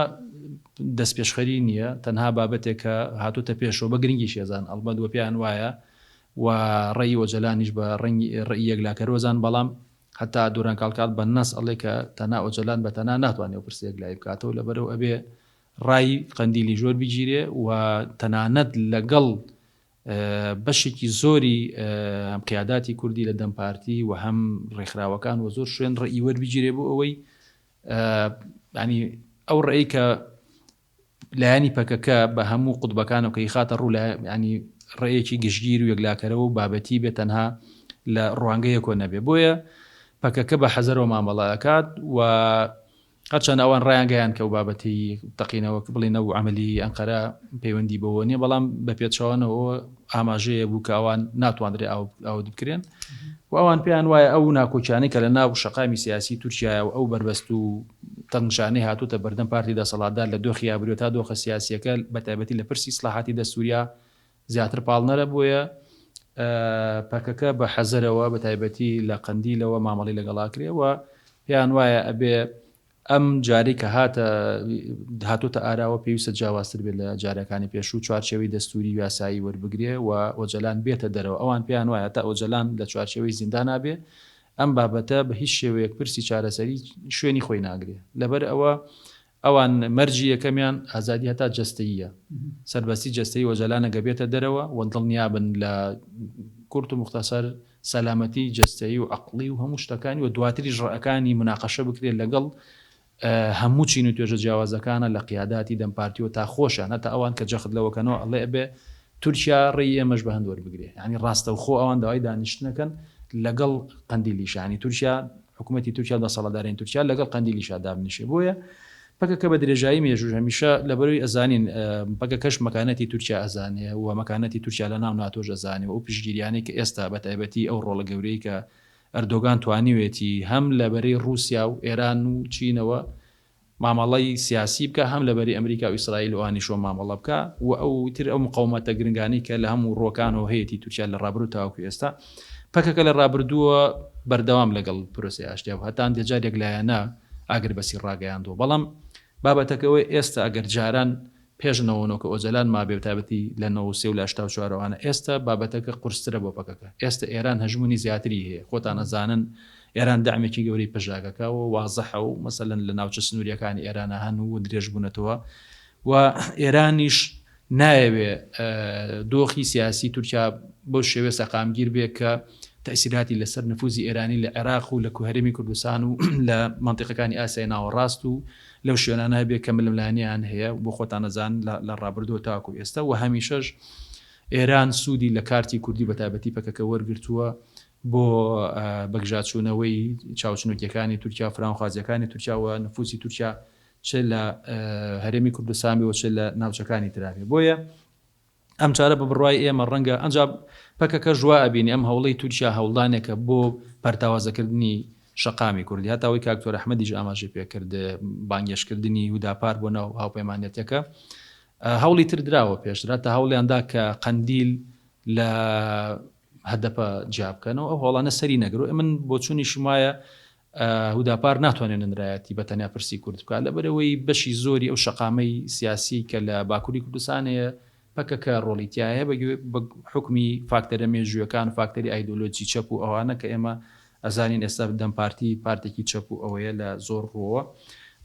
دەستپێشخەری نییە، تەنها بابەتێکە هاتۆتە پێشەوە، بە گرنگیش ئەزان ئەڵبەت و پێیان وایە و ڕەئی ئۆجەلانیش بە ڕەنگی ڕەئی یەکلاکەرەوە زان، بەڵام هەتا دوران کاڵکاڵ بە نەس ئەڵێ کە تەنها ئۆجەلان بە تەنها ناتوانێ ئەو پرسە یەکلایی بکاتەوە، لەبەرئەو ئەبێ ڕای قەندیلیش وەربگیرێ و تەنانەت لەگەڵ بەشێکی زۆری هەم قیاداتی کوردی لە دەم پارتی و هەم ڕێکخراوەکان و زۆر شوێن ڕێی وەربگیرێ بۆ ئەوەی ینی ئەو ڕێی کە لایەنی پەکەکە بە هەموو قوتبەکانەوە کە یخاتە ڕوو لە ینی ڕێیەکی گشتگیر و یەکلاکەرەوە و بابەتی بێ تەنها لە ڕوانگەیەکۆ نەبێ بۆیە پەکەکە بە حەزەرەوە مامەڵە ئەکات و هەرچەند ئەوان ڕایانگەیاند کە ئەو بابەتی تەقینەوە بڵێن ئەو عەمەلی ئەنقەرە پەیوەندی بەوە نییە، بەڵام بە پێچەوانەوە ئاماژەیە بوو کە ئەوان ناتواندرێ ئاوت بکرێن و ئەوان پێیان وایە ئەو ناکۆکیانەی کە لە ناو شەقامی سیاسی تورکیایە و ئەو بەربەست و تەنگژانەی هاتووتە بەردەم پارتی دەسەڵاتدار لە دۆخی ئابووری تا دۆخە سیاسییەکە بە تایبەتی لە پرسی ئیسلاحاتی دەستووریا زیاتر پاڵنەرە بۆیە پەکەکە بە حەزەرەوە بە تایبەتی لە قەندیلەوە مامەڵی لەگەڵا کرێ و پێیان وایە ئەبێ ئەم جارەی کە هاتە هاتۆتە ئاراوە پێویستە جیاوازتر بێت لە جارەکانی پێشوو چوارچێوەی دەستوری و یاسایی وەربگرێ و ئۆجەلان بێتە دەرەوە ئەوان پێیان وایە تا ئۆجەلان لە چوارچێوەی زیندانا بێ ئەم بابەتە بە هیچ شێوەیەک پرسی چارەسەری شوێنی خۆی ناگرێ لەبەر ئەوە ئەوان مەرجی یەکەمیان ئازادی هەتا جەستەییە، سەربەستی جەستەیی ئۆجالان ئەگەر بێتە دەرەوە و دڵنیابن لە کورت و موختەسەر سەلامەتی جەستەیی و عەقڵی و هەموو شتەکانی و دواتریش ڕەئەکانی موناقەشە بکرێت لەگەڵ هەموو چین و توێژە جیاوازەکانە لە قیاداتی دەم پارتیەوە تا خۆشیان هەتا ئەوان کە جەخت لەوەکەنەوە ئەڵێ ئەبێ تورکیا ڕێی ئێمەش بە هەند وەربگرێ یانی ڕاستەوخۆ ئەوان داوای دانیشتنەکەن لەگەڵ قەندیلیش یانی تورکیا حکوومەتی تورکیا و دەسەڵاتدارانی تورکیا لەگەڵ قەندیلیشا دابنیشێ بۆیە پەکەکە بە درێژایی مێژووش هەمیشە لەبەرەوەی ئەزانین پەکەکەش مەکانەتی تورکیا ئەزانێ و مەکانەتی تورکیا لە ناو ناتۆش ئەزانێ و ئەو پشتگیریانەی کە ئێستا بە تایبەتی ئەو ڕۆڵە گەورەی کە ئەردۆگان توانیوێتی هەم لە بەرەی ڕووسیا و ئێران و چینەوە مامەڵەی سیاسی بکا هەم لە بەری ئەمریکا و ئیسرائیل و ئەوانیشەوە مامەڵە بکا و ئەو تر ئەو مقاومەتە گرنگانەی کە لە هەموو ڕووەکانەوە هەیەتی تورکیا لە ڕابردوو تاوەکو ئێستا پەکەکە لە ڕابردووە بەردەوام لەگەڵ پرۆسەی ئاشتیا بوو هەتا هەندێ جار یەکلایەنە ئاگربەسی ڕاگەیاندووە بەڵام بابەتەکە ئەوەیە ئێستا ئەگەر جاران پێش 99 کە ئۆجەلان مابێ بەتایبەتی لە 93 و لە 84 ئەوانە ئێستا بابەتەکە قورسترە بۆ پەکەکە ئێستا ئێران هەژموونی زیاتری هەیە خۆتان ئەزانن ئێران دەعمێکی گەورەی پەژاکەکە و وازحە و مەسەلەن لە ناوچە سنووریەکانی ئێرانە هەن و درێژ بوونەتەوە و ئێرانیش نایەوێ دۆخی سیاسی تورکیا بەو شێوەیە سەقامگیر بێ کە تەئسیراتی لەسەر نفوزی ئێرانی لە عێراق و لە هەرێمی کوردستان و لە مەنتیقەکانی ئاسیای ناوەڕاست و لەو شوێنانە هەبێ کە ململانێیان هەیە بۆ خۆتان ئەزانن لە ڕابردووە تاکو ئێستا و هەمیشەش ئێران سوودی لە کارتی کوردی بە تایبەتی پەکەکە وەرگرتووە بۆ بەگژاچوونەوەی چاوچنۆکیەکانی تورکیا فراونخوازیەکانی تورکیا و نفوزی تورکیا چ لە هەرێمی کوردستان بێ و چ لە ناوچەکانی ترا بێ بۆیە ئەم جارە بە بڕوای ئێمە ڕەنگە ئەنجا پەکەکەش وا ئەبینی ئەم هەوڵەی تورکیا هەوڵدانێکە بۆ پەرتاوازەکردنی شەقامی کوردی هەتا ئەوەی کاک تۆر ئەحمەدیش ئاماژەی پێکرد بانگێشتکردنی هوداپار بۆ ناو هاوپەیمانێتەکە هەوڵی تر دراوە پێشتر هەتا هەوڵیان دا کە قەندیل لە هەدەپە جیا بکەنەوە ئەو هەوڵانە سەری نەگرو من بۆچوونیشم وایە هوداپار ناتوانێت نوێنەرایەتی بە تەنیا پرسی کورد بکات، لەبەرئەوەی بەشی زۆری ئەو شەقامەی سیاسی کە لە باکوری کوردستان هەیە پەکەکە ڕۆڵی تیایە بە حوکمی فاکتەرە مێژوویەکان و فاکتەری ئایدۆلۆجی چەپ و ئەوانە کە ئێمە ئەزانین ئێستا دەم پارتی پارتێکی چەپ و ئەوەیە لە زۆر ڕووەوە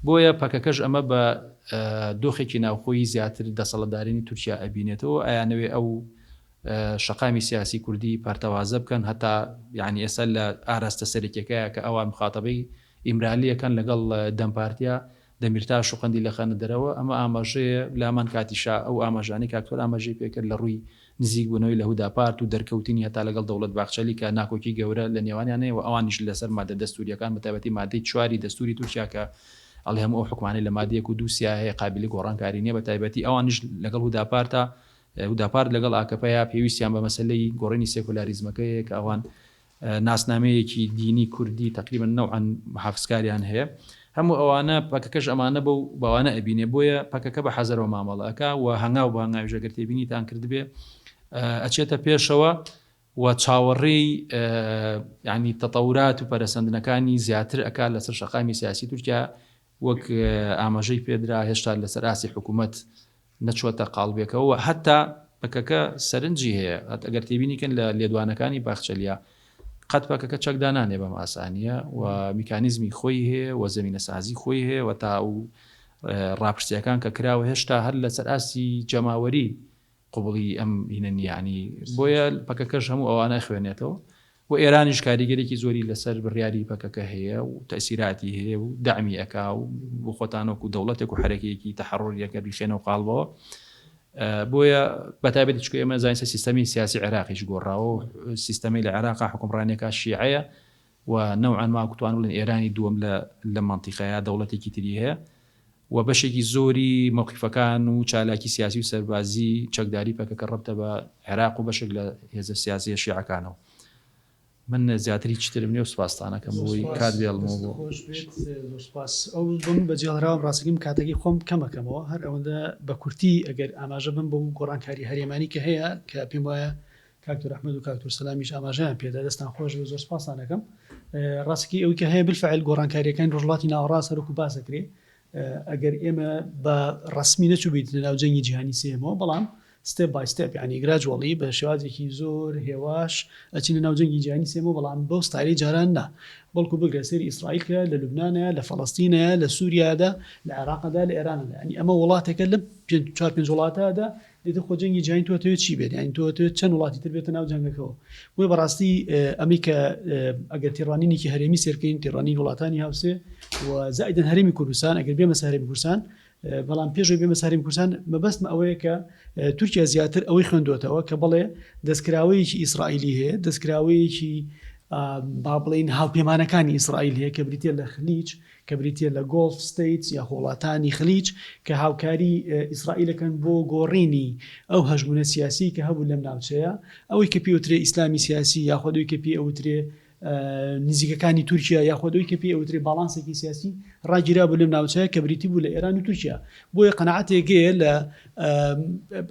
بۆیە پەکەکەش ئەمە بە دۆخێکی ناوخۆیی زیاتر دەسەڵاتدارانی تورکیا ئەبینێتەوە ئەیانەوێ ئەو شەقامی سیاسی کوردی پەرتەوازە بکەن هەتا یانی ئێستا لە ئاراستە سەرەکیەکەیە کە ئەوان مخاتەبەی ئیمرالیەکەن لەگەڵ دەم پارتیا. دەمیرتاش و قەندیل ئەخەنە دەرەوە، ئەمە ئاماژەیە لە هەمان کاتیشا ئەو ئاماژانەی کاک تۆر ئاماژەی پێکرد لە ڕووی نزیک بوونەوەی لە هوداپارت و دەرکەوتنی هەتا لەگەڵ دەوڵەت باخچەلی کە ناکۆکی گەورە لە نێوانیان هەیە و ئەوانیش لەسەر مادە دەستوورییەکان بە تایبەتی مادەی چواری دەستووری تورکیا کە ئەڵێ هەموو ئەو حوکمانەی لە مادە یەک و دوو سیا هەیە قابیلی گۆڕانکاری نییە بە تایبەتی ئەوانیش لەگەڵ هوداپارتا هوداپارت لەگەڵ ئاکەپەیا پێویستیان بە مەسەلەی گۆڕینی سێکۆلاریزمەکە هەیە کە ئەوان ناسنامەیەکی دینی کوردی تەقریبەن نەوعەن محافزکاریان هەیە هەموو ئەوانە پەکەکەش ئەمانە بەو بەوانە ئەبینێ بۆیە پەکەکە بە حەزەرەوە مامەڵە ئەکا و هەنگاو بە هەنگاویش ئەگەر تێبینیتان کردبێ ئەچێتە پێشەوە و چاوەڕێی ینی تەتەورات و پەرەسەندنەکانی زیاتر ئەکا لەسەر شەقامی سیاسی تورکیا وەک ئاماژەی پێدرا هێشتا لەسەر ئاستی حکوومەت نەچووەتە قاڵبێکەوە و هەتا پەکەکە سەرنجی هەیە ئەگەر تێبینی کەن لە لێدوانەکانی باخچەلیا قەت پەکەکە چەک دانانێ بەم ئاسانیە و میکانیزمی خۆی هەیە و زەمینەسازی خۆی هەیە و تا و ڕاپرسیەکان کە کراوە هێشتا هەر لەسەر ئاستی جەماوەری قبوڵی ئەم هینە نییە یانی بۆیە پەکەکەش هەموو ئەوانە خوێنێتەوە و ئێرانیش کاریگەرێکی زۆری لەسەر بڕیاری پەکەکە هەیە و تەسیراتی هەیە و دەعمی ئەکا و بۆ خۆتان وەکو دەوڵەتێک و حەرەکەیەکی تەحڕۆریەکە بیخێنەوە قاڵبەوە بۆیە بەتایبەتی چکە ئێمە زانین سیستەمی سیاسی عێراقیش گۆڕاوە و سیستەمی لە عێراقا حکومڕانیەکە شیعەیە و نەوعەن ما کوتوان بڵێن ئێرانی دووەم لە لە مەنتیقەیە دەوڵەتێکی تری هەیە و بەشێکی زۆری مەوقیفەکان و چالاکی سیاسی و سەربازی چەکداری پەکەکە ڕەبتە بە عێراق و بەشێک لە هێزە سیاسیە شیعەکانەوە. من زیاتر هیچ ترم نیە و سوپاستان ئەکەم بۆ ئەوەی کات بێڵمەوە بۆ. خۆش بێت زۆر سوپاس. ئەو بۆ من بەجێهێڵراوم ڕاستەکەی من کاتەکەی خۆم کەم ئەکەمەوە هەر ئەوەندە بە کورتی ئەگەر ئاماژە بم بەو گۆڕانکاری هەرێمانی کە هەیە کە پێم وایە کاک تۆر ئەحمەد و کاک تۆر سەلامیش ئاماژەیان پێدا دەستان خۆش بێت زۆر سپاستان ئەکەم ڕاستەکەی ئەوی کە هەیە بالفعل گۆڕانکاریەکانی ڕۆژهەڵاتی ناوەڕاست هەروەکو باس دەکرێ ئەگەر ئێمە بە ڕەسمی نەچووبیت لە ناو جەنگی جیهانی سێیەمەوە بەڵام step by step یعنی gradually بە شێوازێکی زۆر هێواش ئەچینە ناو جەنگی جیهانی سێیەمەوە بەڵام بەو ستایلی جاران نا بەڵکو بگرە سەیری ئیسرائیل کە لە لوبنانە لە فەڵەستینە لە سووریادا لە عێراقدا لە ئێراندا یعنی ئەمە وڵاتێکە لە چوار پێنج وڵاتەدا ئیتر خۆ جەنگی جیهانی تۆ ئەتەوێت چی بێت یانی تۆ ئەتەوێت چەند وڵاتی تر بێتە ناو جەنگەکەوە بۆیە بەڕاستی ئەمەی کە ئەگەر تێڕوانینێکی هەرێمی سێرکەین تێڕوانین وڵاتانی هاوسێ و زائیدەن هەرێمی کوردستان ئەگەر بێمە سەر هەرێمی کوردستان بەڵام پێشەوەی بێمە سەر هەرێمی کوردستان مەبەستم ئەوەیە کە تورکیا زیاتر ئەوەی خوێندوێتەوە کە بەڵێ دەستکراوەیەکی ئیسرائیلی هەیە دەستکراوەیەکی با بڵین هاوپەیمانەکانی ئیسرائیل هەیە کە بریتە لە خلیج کە بریتییە لە Gulf States یاخۆ وڵاتانی خلیج کە هاوکاری ئیسرائیل ئەکەن بۆ گۆڕینی ئەو هەژموونە سیاسیەی کە هەبوو لەم ناوچەیە، ئەوەی کە پێی ئەوترێ ئیسلامی سیاسی یاخۆد ئەوی کە پێی ئەوترێ نزیکەکانی تورکیا یاخۆد ئەوی کە پێی ئەوترێ باڵانسێکی سیاسی ڕاگیرابوو لەم ناوچەیە کە بریتی بوو لە ئێران و تورکیا. بۆیە قەناعەتێک هەیە لە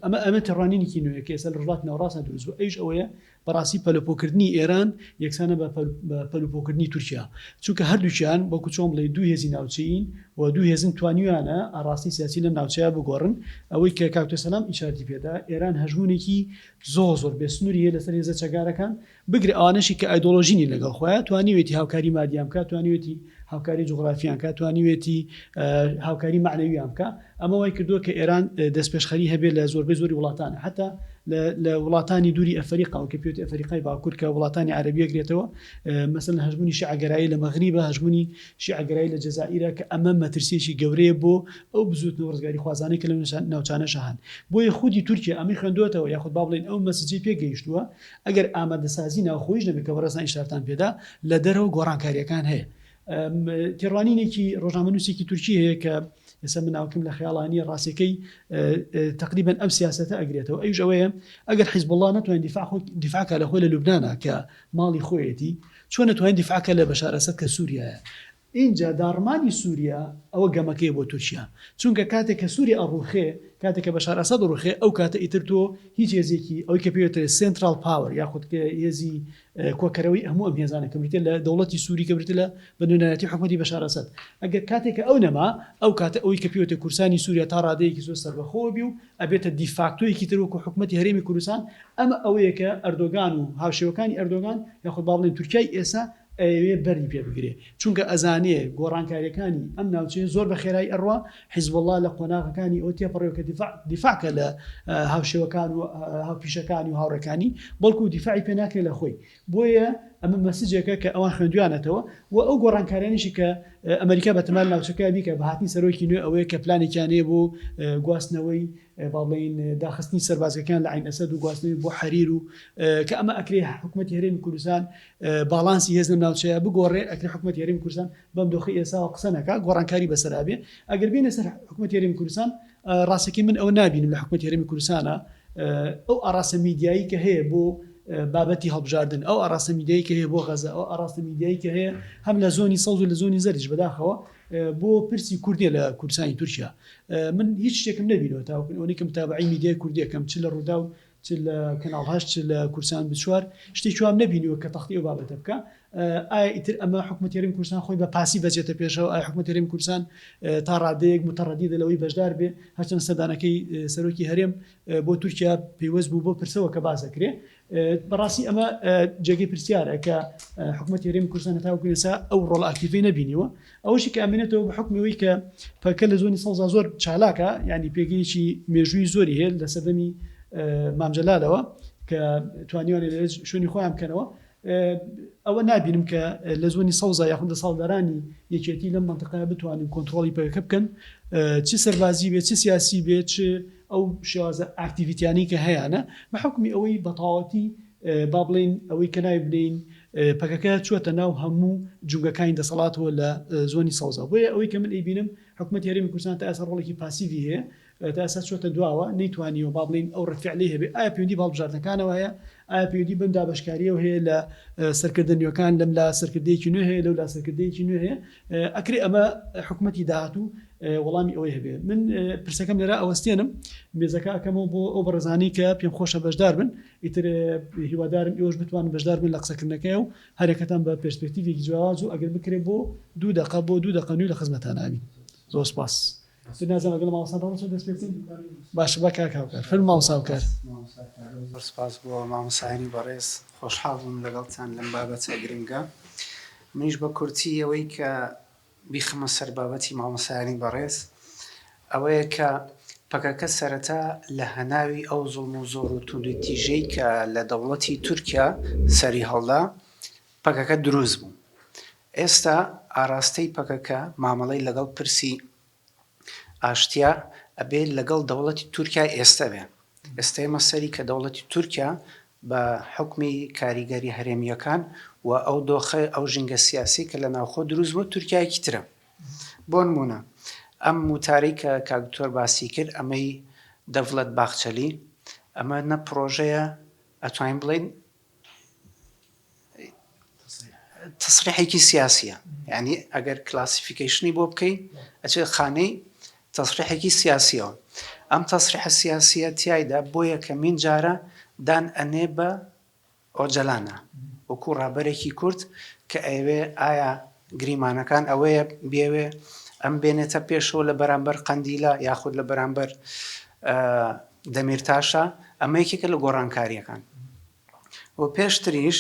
ئەمە ئەمە تێڕوانینێکی نوێیە کە ئێستا لە ڕۆژهەڵاتی ناوەڕاستدا دروست بووە ئەویش ئەوەیە بەڕاستی پەلوپۆکردنی ئێران یەکسانە بە پەلوپۆکردنی تورکیا، چونکە هەردووکیان وەکو چۆن بڵێی دوو هێزی ناوچەیین و دوو هێزن توانیویانە ئاڕاستەی سیاسی لەم ناوچەیە بگۆڕن، ئەوەی کە کاک سەلام ئیشارەتی پێدا ئێران هەژموونێکی زۆر زۆر بێ سنووری هەیە لەسەر هێزە چەکدارەکان، بگرە ئەوانەشی کە ئایدۆلۆژی نین لەگەڵ خۆیان توانیوێتی هاوکاری مادیان بکات، توانیوێتی هاوکاری جوغرافیان بکات، توانیوێتی هاوکاری مەعنەویان بکات، ئەمە وای کردووە کە ئێران دەستپێشخەری هەبێت لە زۆربەی زۆری وڵاتانە حتا لە وڵاتانی دووری ئەفریقا و کە پێوتی ئەفریقای باکوور کە وڵاتانی عەرەبی ئەگرێتەوە مەسەلەن هەژموونی شیعەگەرایی لە مەغریبە هەژموونی شیعەگەرایی لە جەزائیرە کە ئەمە مەترسیەکی گەورەیە بۆ ئەو بزووتنەوە ڕزگاریخوازانەی کە لەو ناوچانەشە هەن بۆیە خودی تورکیا ئەمەی خوێندووەتەوە یاخود با بڵێین ئەو message ەی پێ گەیشتووە ئەگەر ئامادەسازی ناوخۆیش نەبێت کە بەڕێزتان ئیشارەتان پێدا لە دەرەوە گۆڕانکارییەکان هەیە تێڕوانینێکی ڕۆژنامەنووسێکی تورکی هەیە کە ئێستا من ناوەکەم لە خەیاڵا نییە ڕاستیەکەی تقریبا ئەم سیاسەتە ئەگرێتەوە ئەویش ئەوەیە ئەگەر حیزبوڵڵا نەتوانێت دیفاع خۆ دیفاع کا لە خۆی لە لوبنانا کە ماڵی خۆیەتی چۆن نەتوانێت دیفاع کە لە بەشار ئەسەد کە سووریایە ئینجا داڕمانی سووریا ئەوە گەمەکەیە بۆ تورکیا چونکە کاتێک کە سووریا ئەڕووخێ کاتێک کە بەشار ئەسەد ڕووخێ ئەو کاتە ئیتر تۆ هیچ هێزێکی ئەوەی کە پێوترێ central power یاخود هێزی کۆکەرەوەی هەموو ئەم هێزانە کە بریتیە لە دەوڵەتی سووری کە بریتیە لە بە نوێنەرایەتی حکومەتی بەشار ئەسەد ئەگەر کاتێک کە ئەو نەما ئەو کاتە ئەوەی کە پێوتە کوردستانی سووریا تا ڕادەیەکی زۆر سەربەخۆ بی و ئەبێتە دیفاکتۆیەکی تر وەکو حکومەتی هەرێمی کوردستان ئەمە ئەوەیە کە ئەردۆگان و هاوشێوەکانی ئەردۆگان یاخود با بڵێین تورکیای ئێستا ئەیەوێ بەری پێ بگرێ چونکە ئەزانێ گۆڕانکاریەکانی ئەم ناوچەیە زۆر بە خێرایی ئەڕوا، حیزبوڵڵا لە قۆناغەکانی ئەوە تێپەڕیوە کە دیفاع دیفاع کە لە هاوشێوەکان و هاوپیشەکانی و هاوڕێکانی، بەڵکو دیفاعی پێ ناکرێ لە خۆی. بۆیە ئەمە مەسجێکە کە ئەوان خوێندویانەتەوە و ئەو گۆڕانکاریانیشی کە ئەمریکا بەتەما لە ناوچەکە بیکا بە هاتنی سەرۆکی نوێ ئەوەیە کە پلانێکیان هەیە بۆ گواستنەوەی با بڵێین داخستنی سەربازگەکان لە عەین ئەسەد و گواستنەوەی بۆ حەریر و کە ئەمە ئەکرێ حکومەتی هەرێمی کوردستان باڵانسی هێز لەم ناوچەیە بگۆڕێ ئەکرێ حکومەتی هەرێمی کوردستان بەم دۆخی ئێساوە قسە نەکا گۆڕانکاری بەسەرا بێ ئەگەر بێینە سەر حکومەتی هەرێمی کوردستان ڕاستەکەی من ئەوە نابینم لە حکومەتی هەرێمی کوردستانە ئەو ئاڕاستە میدیایی کە هەیە بۆ بابەتی هەڵبژاردن ئەو ئاڕاستە میدیایی کە هەیە بۆ غەزە ئەو ئاڕاستە میدیایی کە هەیە هەم لە زۆنی سەوز و لە زۆنی زەردیش بەداخەوە بۆ پرسی کوردیە لە کوردستانی تورکیا من هیچ شتێکم نەبینەوە تاوەکو ئەوەی کە متابعەی میدیای کوردیەکەم چ لە ڕووداو چ لە کەناڵ هەشت چ لە کوردستان 24 شتێکی وام نەبینیوە کە تەختی ئەو بابەتە بکا ئایا ئیتر ئەمە حکومەتی هەرێمی کوردستان خۆی بە پاسیڤ ئەچێتە پێشەوە ئایا حکومەتی هەرێمی کوردستان تا ڕادەیەک متەڕەدیدە لەوەی بەشدار بێ هەرچەند سەردانەکەی سەرۆکی هەرێم بۆ تورکیا پەیوەست بوو بۆ پرسەوە کە باس دەکرێ بەڕاستی ئەمە جێگەی پرسیارە کە حکومەتی هەرێمی کوردستان هەتاوەکو ئێستا ئەو ڕۆڵ ئاکتیڤەی نەبینیوە ئەوەشی کە ئەمێنێتەوە بە حوکمی ئەوەی کە پەکەکە لە زۆنی سەوزا زۆر چالاکە یانی پێگەیەکی مێژووی زۆری هەیە لە سەردەمی مام جەلالەوە کە توانیوانە لە شوێنی خۆیان بکەنەوە ئەوە نابینم کە لە زۆنی سەوزا یاخود دەسەڵاتدارانی یەکێتی لەم منطقەیە بتوانن کۆنترۆڵی پەکەکە بکەن چ سەربازی بێت چ سیاسی بێت چ ئەو شێوازە ئاکتیڤیتیانەی کە هەیانە بە حوکمی ئەوەی بەتەواوەتی با بڵێین ئەوەی کە ناوی بنێین پەکەکە چووەتە ناو هەموو جومگەکانی دەسەڵاتەوە لە زۆنی سەوزا بۆیە ئەوەی کە من ئەیبینم حکومەتی هەرێمی کوردستان تا ئێستا ڕۆڵێکی پاسیڤی هەیە تا ئێستا چووەتە دواوە نەیتوانیوە با بڵێین ئەو ڕەد فیعلەی هەبێ ئایا پەیوەندی بە هەڵبژاردنەکانەوە هەیە ئایا پەیوەندی بەم دابەشکارییەوە هەیە لە سەرکردە نوێکان لەم لا سەرکردەیەکی نوێ هەیە لەو لا سەرکردەیەکی نوێ هەیە ئەکرێ ئەمە حکومەتی داهاتوو وەڵامی ئەوەی هەبێ من پرسەکەم لێرە ئەوەستێنم مێزەکە ئەکەمەوە بۆ ئەو بەڕێزانەی کە پێم خۆشە بەشدار بن ئیتر هیوادارم ئێوەش بتوانن بەشدار بن لە قسەکردنەکەی و هەرێکەتان بە پێرسپێکتیڤێکی جیاواز و ئەگەر بکرێت بۆ دوو دەقە بۆ دوو دەقە نوێ لە خزمەتان ئابین زۆر سپاس. تر نازانم لەگەڵ مامۆستا بەڕێز چۆن دەست پێ بکەین باشە با کاک هاوکار فەرموو مامۆستا هاوکار. مامۆستا کارۆ زۆر سپاس بۆ مامۆستایانی بەڕێز خۆشحاڵ بووم لەگەڵتان لەم بابەتە گرنگە منیش بە کورتی ئەوەی کە بیخەمە سەر بابەتی مامۆستایانی بەڕێز ئەوەیە کە پەکەکە سەرەتا لە هەناوی ئەو زوڵم و زۆر و توندوتیژەی کە لە دەوڵەتی تورکیا سەری هەڵدا پەکەکە دروست بوو. ئێستا ئاراستەی پەکەکە مامەڵەی لەگەڵ پرسی ئاشتیا ئەبێ لەگەڵ دەوڵەتی تورکیای ئێستە بێ. ئێستا ئێمە سەری کە دەوڵەتی تورکیا بە حوکمی کاریگەری هەرێمییەکان و ئەو دۆخە ئەو ژینگە سیاسی کە لە ناوخۆ دروست بووە تورکیایەکی ترە. بۆ نموونە ئەم وتارەی کە کاک دکتۆر باسی کرد ئەمەی دەڤڵەت باخچەلی ئەمە نە پڕۆژەیە ئەتوانین بڵێین تەسریحێکی سیاسیە یعنی ئەگەر classification ی بۆ بکەی ئەچێت خانەی تەسریحێکی سیاسیەوە ئەم تەسریحە سیاسیە تیایدا بۆ یەکەمین جارە دان ئەنێ بە ئۆجەلانە وەکو ڕابەرێکی کورد کە ئەیەوێ ئایا گریمانەکان ئەوەیە بێوێ ئەم بێنێتە پێشەوە لە بەرامبەر قەندیلە یاخود لە بەرامبەر دەمیرتاشە ئەمە یەکێکە لە گۆڕانکاریەکان و پێشتریش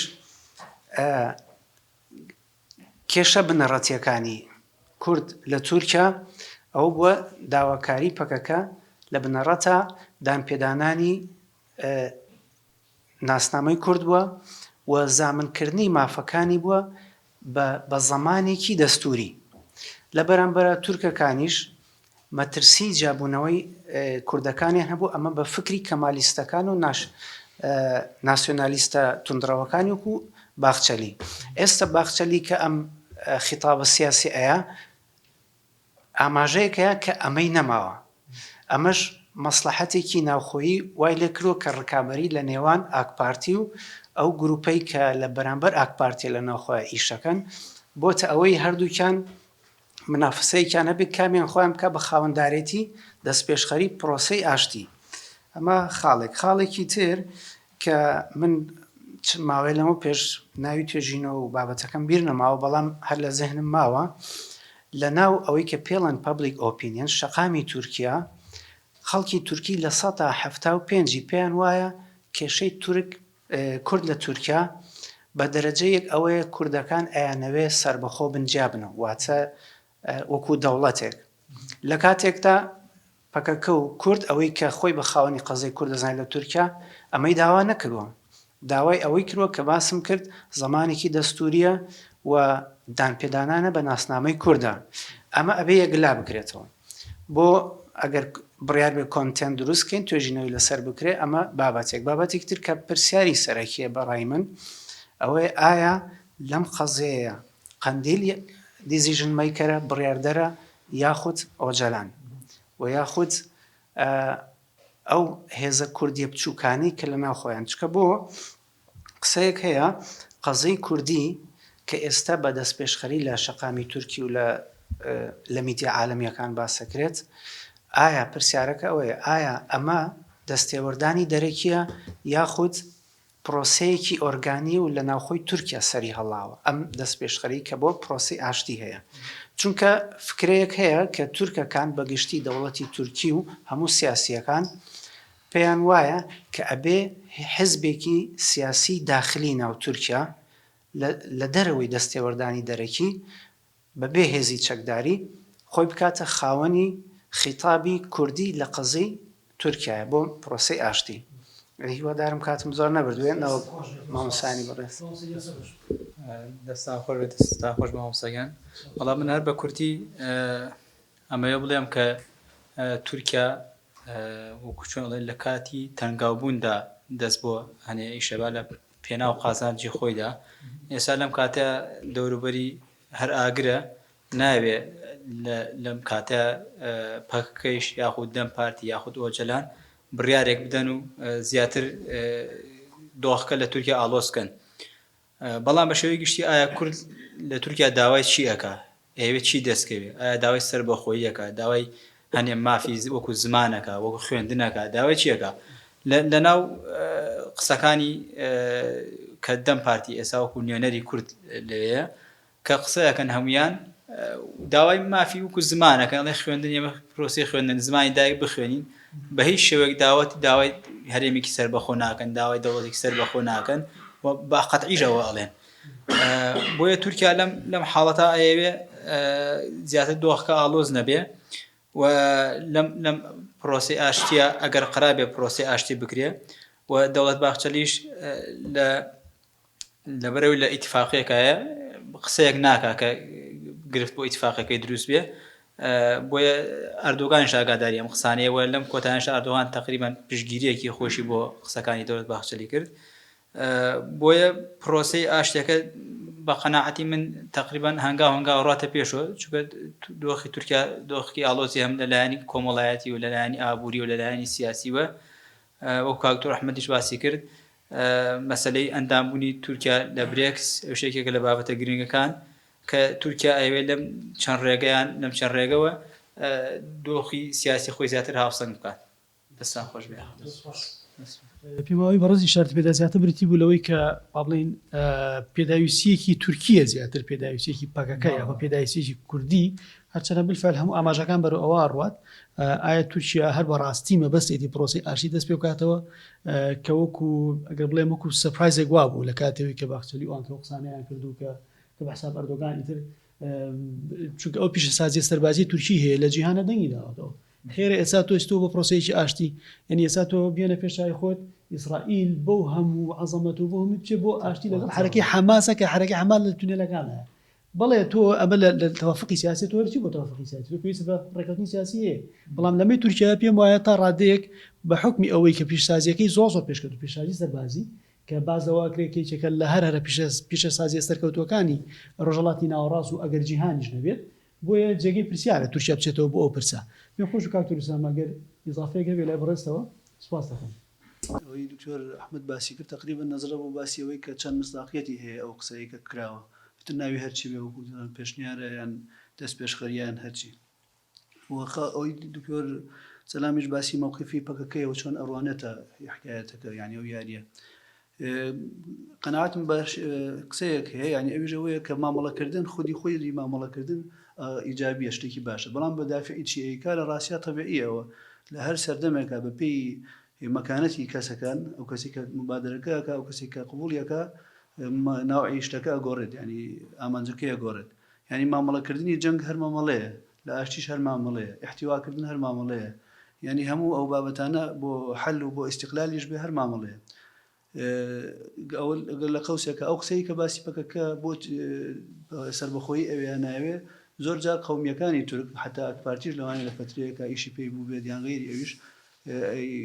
کێشە بنەڕەتیەکانی کورد لە تورکیا ئەوە بووە داواکاری پەکەکە لە بنەڕەتا دانپێدانانی ناسنامەی کورد بووە و زامنکردنی مافەکانی بووە بە بە زەمانێکی دەستووری. لە بەرامبەرا تورکەکانیش مەترسیی جیابوونەوەی کوردەکانیان هەبوو، ئەمە بە فکری کەمالیستەکان و ناش ناسیۆنالیستە توندڕەوەکانی وەکوو باخچەلی. ئێستە باخچەلی کە ئەم خیتابە سیاسی ئەیا، ئاماژەیەک هەیە کە ئەمەی نەماوە. ئەمەش مەسڵەحەتێکی ناوخۆیی وای لێکردووە کە ڕکابەری لە نێوان ئاکپارتی و ئەو گروپەی کە لە بەرامبەر ئاکپارتیە لە ناوخۆیا ئیشەکەن بۆتە ئەوەی هەردووکیان منافسەیەکیان هەبێت کامیان خۆیان بکا بە خاوەندارێتی دەستپێشخەری پرۆسەی ئاشتی. ئەمە خاڵێک. خاڵێکی تر کە من چ ماوەیە لەمەو پێش ناوی توێژینەوە و بابەتەکەم بیر نەماوە بەڵام هەر لە زهنم ماوە لە ناو ئەوەی کە پێڵەن public opinion شەقامی تورکیا خەڵکی تورکی 75% ی پێیان وایە کێشەی تورک کورد لە تورکیا بە دەرەجە یەک ئەوەیە کوردەکان ئەیانەوێ سەربەخۆ بن جیابنەوە واتە وەکو دەوڵەتێک لە کاتێکدا پەکەکە و کورد ئەوەی کە خۆی بە خاوەنی قەزەی کورد دەزانێت لە تورکیا ئەمەی داوا نەکردووە. داوای ئەوەی کردوە کە باسم کرد زمانێکی دەستوریە و دانپێدانانە بە ناسنامەی کوردە ئەمە ئەبێ یەکلا بکرێتەوە بۆ ئەگەر بڕیار بێ content دروست کەین توێژینەوەی لەسەر بکرێ ئەمە بابەتێک بابەتێک تر کە پرسیاری سەرەکیە بە ڕای من ئەوەیە ئایا لەم قەزیەیە قەندیل decision maker ە بڕیاردەرە یاخود ئۆجەلان و یاخود ئەو هێزە کوردیە بچوکانەی کە لە ناو خۆیان چکە بۆ قسەیەک هەیە قەزیەی کوردی کە ئێستا بە دەستپێشخەری لە شەقامی تورکی و لە لە میدیا عالەمیەکان باسەکرێت ئایا پرسیارەکە ئەوەیە ئایا ئەمە دەستێوەردانی دەرەکیە یاخود پرۆسەیەکی ئۆرگانی و لە ناوخۆی تورکیا سەری هەڵاوە ئەم دەستپێشخەری کە بۆ پرۆسەی ئاشتی هەیە چونکە فکرەیەک هەیە کە تورکەکان بە گشتی دەوڵەتی تورکی و هەموو سیاسیەکان پێیان وایە کە ئەبێ حزبێکی سیاسی داخلی ناو تورکیا لە دەرەوەی دەستێوەردانی دەرەکی بە بێ هێزی چەکداری خۆی بکاتە خاوەنی خیتابی کوردی لە قەزیەی تورکیایە بۆ پرۆسەی ئاشتی. هیوادارم کاتم زۆر نەبردبێ نەوەک مامۆستایانی بەڕێز. دەستتان خۆش بێت دەستتان خۆش مامۆستا گیان وەڵا من هەر بە کورتی ئەمەوێ بڵێم کە تورکیا وەکو چۆن ئەڵێن لە کاتی تەنگاوبووندا دەست بۆ هەنێ ئیشەبا لە پێناو قازانجی خۆیدا ئێستا لەم کاتە دەوروبەری هەر ئاگرە ناوێ لەم کاتە پەکەکەیش یاخود دەم پارتی یاخود ئۆجەلان بڕیارێک بدەن و زیاتر دۆخەکە لە تورکیا ئاڵۆز بکەن بەڵام بە شێوەی گشتی ئایا کورد لە تورکیا داوای چی ئەکا؟ ئەیەوێ چی دەست کەوێ؟ ئایا داوای سەربەخۆیی ئەکا؟ داوای هەنێ مافی وەکو زمان ئەکا؟ وەکو خوێندن ئەکا؟ داوای چی ئەکا؟ لە ناو قسەکانی کە دەم پارتی ئێستا وەکو نوێنەری کورد لەوێیە کە قسە ئەکەن هەمویان داوای مافی وەکو زمان ئەکەن ئەڵێ خوێندن ئێمە پرۆسەی خوێندن زمانی دایک بخوێنین بە هیچ شێوەیەک داوەت داوای هەرێمێکی سەربەخۆ ناکەن داوای دەوڵەتێکی سەربەخۆ ناکەن و بە قەتعیش ئەوە ئەڵێن بۆیە تورکیا لەم لەم حاڵەتە ئەیەوێ زیاتر دۆخەکە ئاڵۆز نەبێ و لەم لەم پرۆسی ئاشتیە ئەگەر قەرابێ پرۆسی ئاشتی بکرێ و دەوڵەت باخچەلیش لە لەبەرئەوەی لە ئیتفاقیەکایە قسەیەک ناکا کە گرفت بۆ ئیتفاقەکەی دروست بێ بۆیە ئەردۆگانیش ئاگاداری ئەم قسانەیە و لەم کۆتایش ئەردۆغان تقریبان پشگیریەکی خۆشی بۆ قسەکانی دەوڵەت باخچەلی کرد بۆیە پرۆسەی ئاشتەکە بە قەناعەتی من تقریبان هەنگاو هەنگاو ڕاتە پێشەوە چونکە دۆخی تورکیا دۆخی ئاڵۆزی هەم لەلایەنی کۆمەڵایەتی و لەلایەنی ئابووری و لەلایەنی سیاسی وە وەکو کاک دکتۆر ئەحمەدیش باسی کرد مەسەلەی ئەندامبوونی تورکیا لە برێکس ئەوش یەکێکە لە بابەتە گرنگەکان کە تورکیا ئەیەوێت لەم چەند ڕێگەیان لەم چەند ڕێگەوە دۆخی سیاسی خۆی زیاتر هاوسەنگ بکات. دەستان خۆش بێ. پێم وایە بەڕێز ئیشارەت پێدا زیاتر بریتی بوو لەوەی کە با بڵێین پێداویستییەکی تورکییە زیاتر پێداویستییەکی پەکەکە یاخۆ پێداویستییەکی کوردی هەرچەندە بالفعل هەموو ئاماژەکان بەرەو ئەوە ئەڕوات ئایا تورکیا هەر بەڕاستی مەبەستێتی پرۆسەی ئاشتی دەست پێ بکاتەوە کە وەکو ئەگەر بڵێم وەکو surprise ێک وابوو لە کاتێوی کە باخچەلی ئەوان کە قسانیان کردو کە کە بە حساب ئەردۆگان ئیتر چونکە ئەو پیشەسازیە سەربازی تورکی هەیە لە جیهانە دەنگی داوەتەوە خێرە ئێستا تۆ ئێستا بۆ پرۆسەیەکی ئاشتی یعنی ئێستا تۆ بێنە پێش چاوی خۆت ئیسرائیل بەو هەموو عەزەمەت و بۆ هەموو بچێ بۆ ئاشتی لەگەڵ حەرەکەی حەماسە کە حەرەکەی حەماس لە تونێلەکانە بەڵێ تۆ ئەمە لە لە تەوافقی سیاسی تۆ هەرچی بۆ تەوافقی سیاسی تۆ پێویست بە ڕێککەوتنی سیاسی هەیە بەڵام لەمەی تورکیا پێم وایە تا ڕادەیەک بە حوکمی ئەوەی کە پیشسازیەکەی زۆر زۆر پێشکەوتوو پیشسازی سەربازی کە باس لەوە ئەکرێت کە یەکێکە لە هەر هەرە پیشەسازیە سەرکەوتووەکانی ڕۆژهەڵاتی ناوەڕاست و ئەگەر جیهانیش نەبێت بۆیە جێگەی پرسیارە تورکیا بچێتەوە بۆ ئەو پرسە پێم خۆش بوو کاک تورسام ئەگەر ئیزافەیەک هەبێ لای بەڕێزتەوە سوپاست دەکەم. ئەوەی دکتۆر ئەحمەد باسی کرد تەقریبەن نەزرە بۆ باسی ئەوەی کە چەند مسداقیەتی هەیە ئەو قسەی کە کراوە ئیتر ناوی هەرچی بێ وەکو دەڵێن پێشنیارە یان دەستپێشخەریە یان هەرچی و ئەوەی دکتۆر سەلامیش باسی مەوقیفی پەکەکەیە و چۆن ئەڕوانێتە حکایەتەکە یانی ئەو یاریە قەناعەتم بە قسەیەک هەیە یانی ئەویش ئەوەیە کە مامەڵەکردن خودی خۆی مامەڵەکردن ئیجابیە شتێکی باشە بەڵام بە دافعی چی ئەیکا لە ڕاستیا تەبیعیەوە لە هەر سەردەمێکا بە پێی مەکانەتی کەسەکان ئەو کەسی کە مبادرەکە ئەکا ئەو کەسی کە قبوڵیەکە ناوعی شتەکە ئەگۆڕێت ینی ئامانجەکەی ئەگۆڕێت یعنی مامەڵەکردنی جەنگ هەر مامەڵەیە لە ئاشتیش هەر مامەڵەیە ئیحتیواکردن هەر مامەڵەیە یعنی هەموو ئەو بابەتانە بۆ حەل و بۆ ئیستیقلالیش بێ هەر مامەڵەیە. ئەوە لە قەوسێکە ئەو قسەی کە باسی پەکەکە بۆ سەربەخۆیی ئەوێ یان نایەوێ زۆر جار قەومییەکانی تورک حەتا ئاکپارتیش لەوانەیە لە فەترەیەکا ئیشی پێی بووبێت یان غەیری ئەویش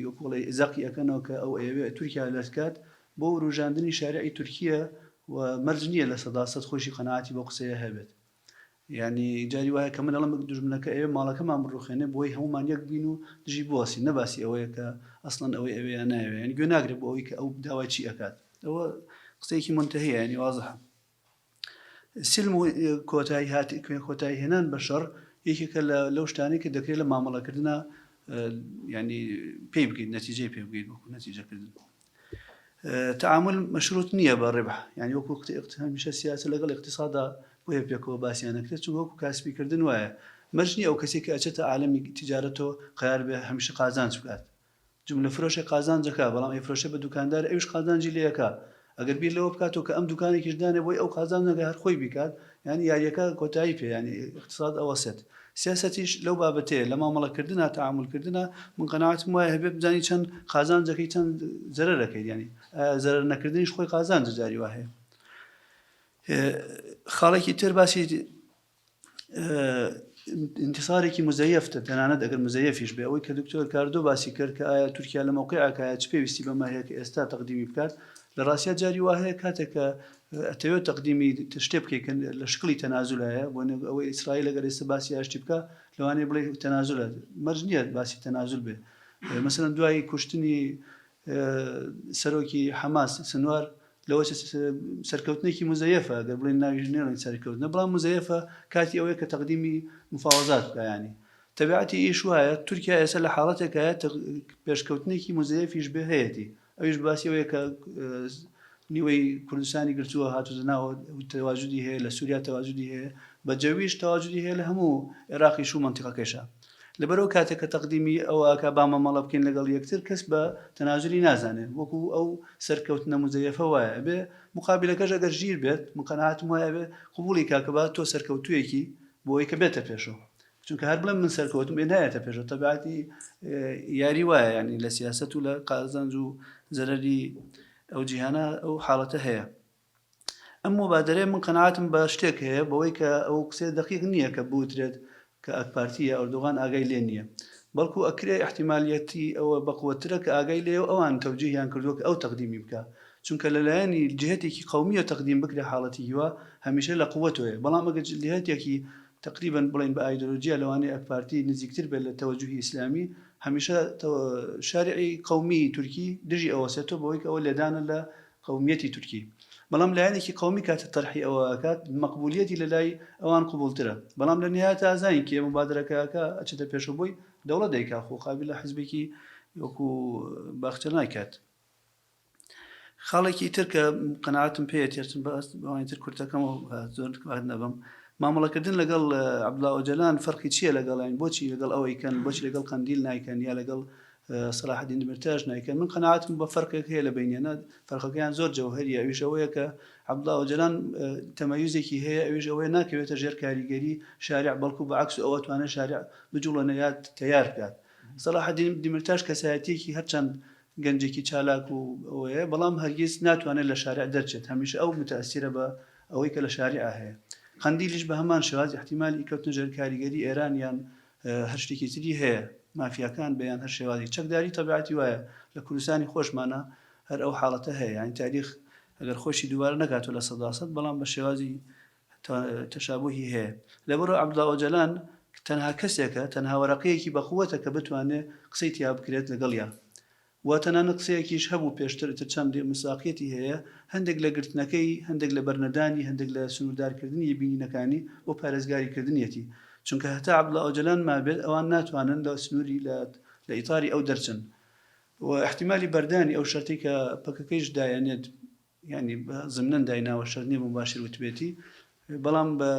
وەکو بڵێی زەقی ئەکەنەوە کە ئەو ئەیەوێ تورکیا لەت کات بۆ وروژاندنی شارعی تورکیە و مەرج نییە 100% خۆیشی قەناعەتی بەو قسەیە هەبێت. یانی جاری وایە کە من ئەڵێم دوژمنەکە ئەوێ ماڵەکەمان بڕوخێنێ بۆی هەموومان یەک بین و دژی بوەستین نە باسی ئەوەیە کە ئەسڵەن ئەوەی ئەوێ یان نایەوێ یانی گوێ ناگرێ بۆ ئەوەی کە ئەو داوای چی ئەکات ئەوە قسەیەکی مونتەهیە یانی وازحە سلم و کۆتایی هات کۆتایی هێنان بە شەڕ یەکێکە لە لەو شتانەی کە دەکرێت لە مامەڵەکردنا ینی پێی بگەیت نەتیجەی پێ بگەیت وەکو نەتیجەکردن تعامل مەشروط نییە بە ڕبح یعنی وەکو هەمیشە سیاسە لەگەڵ اقتصادا بۆیە پێکەوە باسیان نەکرێت چونکە وەکو کاسبیکردن وایە مەرج نییە ئەو کەسێک کە ئەچێتە عالەمی تیجارەتەوە قەرار بێ هەمیشە قازانج بکات جملە فرۆشێک قازانج ئەکا بەڵام ئەیفرۆشێ بە دوکاندار ئەویش قازانجی لێ ئەکا ئەگەر بیر لەوە بکاتەوە کە ئەم دوکانێکیش دانێ بۆی ئەو قازانج نەکا هەر خۆی بیکات یانی یاریەکە کۆتایی پێ یانی اقتصاد ئەوەسێت سیاسەتیش لەو بابەتەیە لە مامەڵە کردنا تەعامول کردنا من قەناعەتم وایە هەبێ بزانی چەند قازانج دەکەی چەند زەرەر دەکەیت یانی زەرەر نەکردنیش خۆی قازانجە جاری وا هەیە خاڵێکی تر باسی ئینتیسارێکی مزەیەفتە تەنانەت ئەگەر مزەیەفیش بێ ئەوەی کە دکتۆر کاردۆ باسی کرد کە ئایا تورکیا لە مەوقعێکایە چ پێویستی بەمە هەیە کە ئێستا تەقدیمی بکات لە ڕاستیا جاری وا هەیە کاتێک کە ئەتەوێت تەقدیمی شتێ بکەیت کە لە شکڵی تەنازولایە بۆ ئەوەی ئیسرائیل ئەگەر ئێستا باسی ئاشتی بکە لەوانەیە بڵێ تەنازولە مەرج نییە باسی تەنازول بێ مەسەلەن دوای کوشتنی سەرۆکی حەماس سنوار لەوە سەرکەوتنێکی مزەیەفە گەر بڵێن ناویش نێڵێن سەرکەوتنە بەڵام مزەیەفە کاتی ئەوەیە کە تەقدیمی مفاوەزات بکا یانی تەبیعەتی ئیش وایە تورکیا ئێستا لە حاڵەتێکایە پێشکەوتنێکی مزەیەفیش بێ هەیەتی ئەویش باسی ئەوەیە کە نیوەی کوردستانی گرتووە هاتووتە ناوە تەواجودی هەیە لە سووریا تەواجودی هەیە بە جەویش تەواجودی هەیە لە هەموو عێراقیش و مەنتیقەکەیشا لەبەرئەوە کاتێک کە تەقدیمی ئەوە ئەکا با مامەڵە بکەین لەگەڵ یەکتر کەس بە تەنازولی نازانێ وەکو ئەو سەرکەوتنە موزەیەفە وایە ئەبێ موقابیلەکەش ئەگەر ژیر بێت من قەناعەتم وایە ئەبێ قبوڵی کا کە با تۆ سەرکەوتوویەکی بۆ ئەوەی کە بێتە پێشەوە چونکە هەر بڵێم من سەرکەوتم ئێ نایەتە پێشەوە تەبعەتی یاری وایە یانی لە سیاسەت و لە قازانج و زەرەری ئەو جیهانە ئەو حاڵەتە هەیە. ئەم موبادەرەیە من قەناعەتم بە شتێک هەیە بەوەی کە ئەو قسەیە دەقیق نییە کە بوترێت کە ئاکپارتی یا ئەردۆغان ئاگای لێ نییە بەڵکو ئەکرێ ئیحتیمالیەتی ئەوە بەقوەترە کە ئاگای لێیە و ئەوان تەوجیهیان کردووە کە ئەو تەقدیمی بکا چونکە لە لایەنی جیهەتێکی قەومییە تەقدیم بکرێ حاڵەتی هیوا هەمیشە لە قوەتۆیە بەڵام ئەگەر جیهەتێکی تەقریبەن بڵێین بە ئایدۆلۆجیا لەوانەیە ئاکپارتی نزیکتر بێت لە تەوەجوهی ئیسلامی هەمیشە شارعی قەومی تورکی دژی ئەوەسێتەوە بەوەی کە ئەوە لێدانە لە قەومیەتی تورکی بەڵام لایەنێکی قەومی کاتێ تەرحی ئەوە ئەکات مەقبولیەتی لە لای ئەوان قبوڵترە بەڵام لە نیهایەتا ئەزانین کێ موبادرەکە ئەکا ئەچێتە پێشەوە بۆی دەوڵەت دەیکا خۆ قابیلە حزبێکی وەکو باخچە نایکات خاڵێکی تر کە قەناعەتم پێیەتی هەرچەند بە ئەوانی تر کورتەکەمەوە زۆر واد نەبم مامەڵەکردن لەگەڵ عەبدوڵا ئۆجەلان فەرقی چییە لەگەڵیان بۆچی لەگەڵ ئەوەی کەن بۆچی لەگەڵ قەندیل نایکەن یا لەگەڵ سەلاحەدین دەمیرتاش نایکەن من قەناعەتم بە فەرقێک هەیە لە بەینیانە فەرقەکەیان زۆر جەوهەریە ئەویش ئەوەیە کە عەبدوڵا ئۆجەلان تەمەیوزێکی هەیە ئەویش ئەوەیە ناکەوێتە ژێر کاریگەری شارع بەڵکو بە عەکس ئەوە توانێت شارع بجوڵێنێ یا تەیار بکات سەلاحەدین دەمیرتاش کەسایەتیەکی هەرچەند گەنجێکی چالاک و ئەوەیە بەڵام هەرگیز ناتوانێت لە شارع دەرچێت هەمیشە ئەو متەئسیرە بە ئەوەی کە لە شارع هەیە قەندیلیش بە هەمان شێواز ئیحتیمالی کەوتنە ژێر کاریگەری ئێران یان هەر شتێکی تری هەیە مافیاکان بێ یان هەر شێوازێک چەکداری تەبیعەتی وایە لە کوردستانی خۆشمانە هەر ئەو حاڵەتە هەیە یانی تاریخ ئەگەر خۆشی دووبارە نەکاتەوە 100% بەڵام بە شێوازی تەشابوهی هەیە لەبەرئەوە عەبدوڵا ئۆجەلان تەنها کەسێکە تەنها وەرەقەیەکی بەقوەتە کە بتوانێ قسەی تیا بکرێت لەگەڵیا و تەنانەت قسەیەکیش هەبوو پێشتر ئیتر چەند مسداقیەتی هەیە، هەندێک لە گرتنەکەی، هەندێک لە بەرنەدانی، هەندێک لە سنووردارکردنی بینینەکانی بۆ پارێزگاریکردنیەتی. چونکە هەتا عەبدوڵا ئۆجەلان مابێت ئەوان ناتوانن لە سنووری لە لە ئیتاری ئەو دەرچن. و ئیحتیمالی بەردانی ئەو شەرتەی کە پەکەکەیش دایەنێت یانی بە زمنەن دایناوە شەرت نیە موباشر وتبێتی بەڵام بە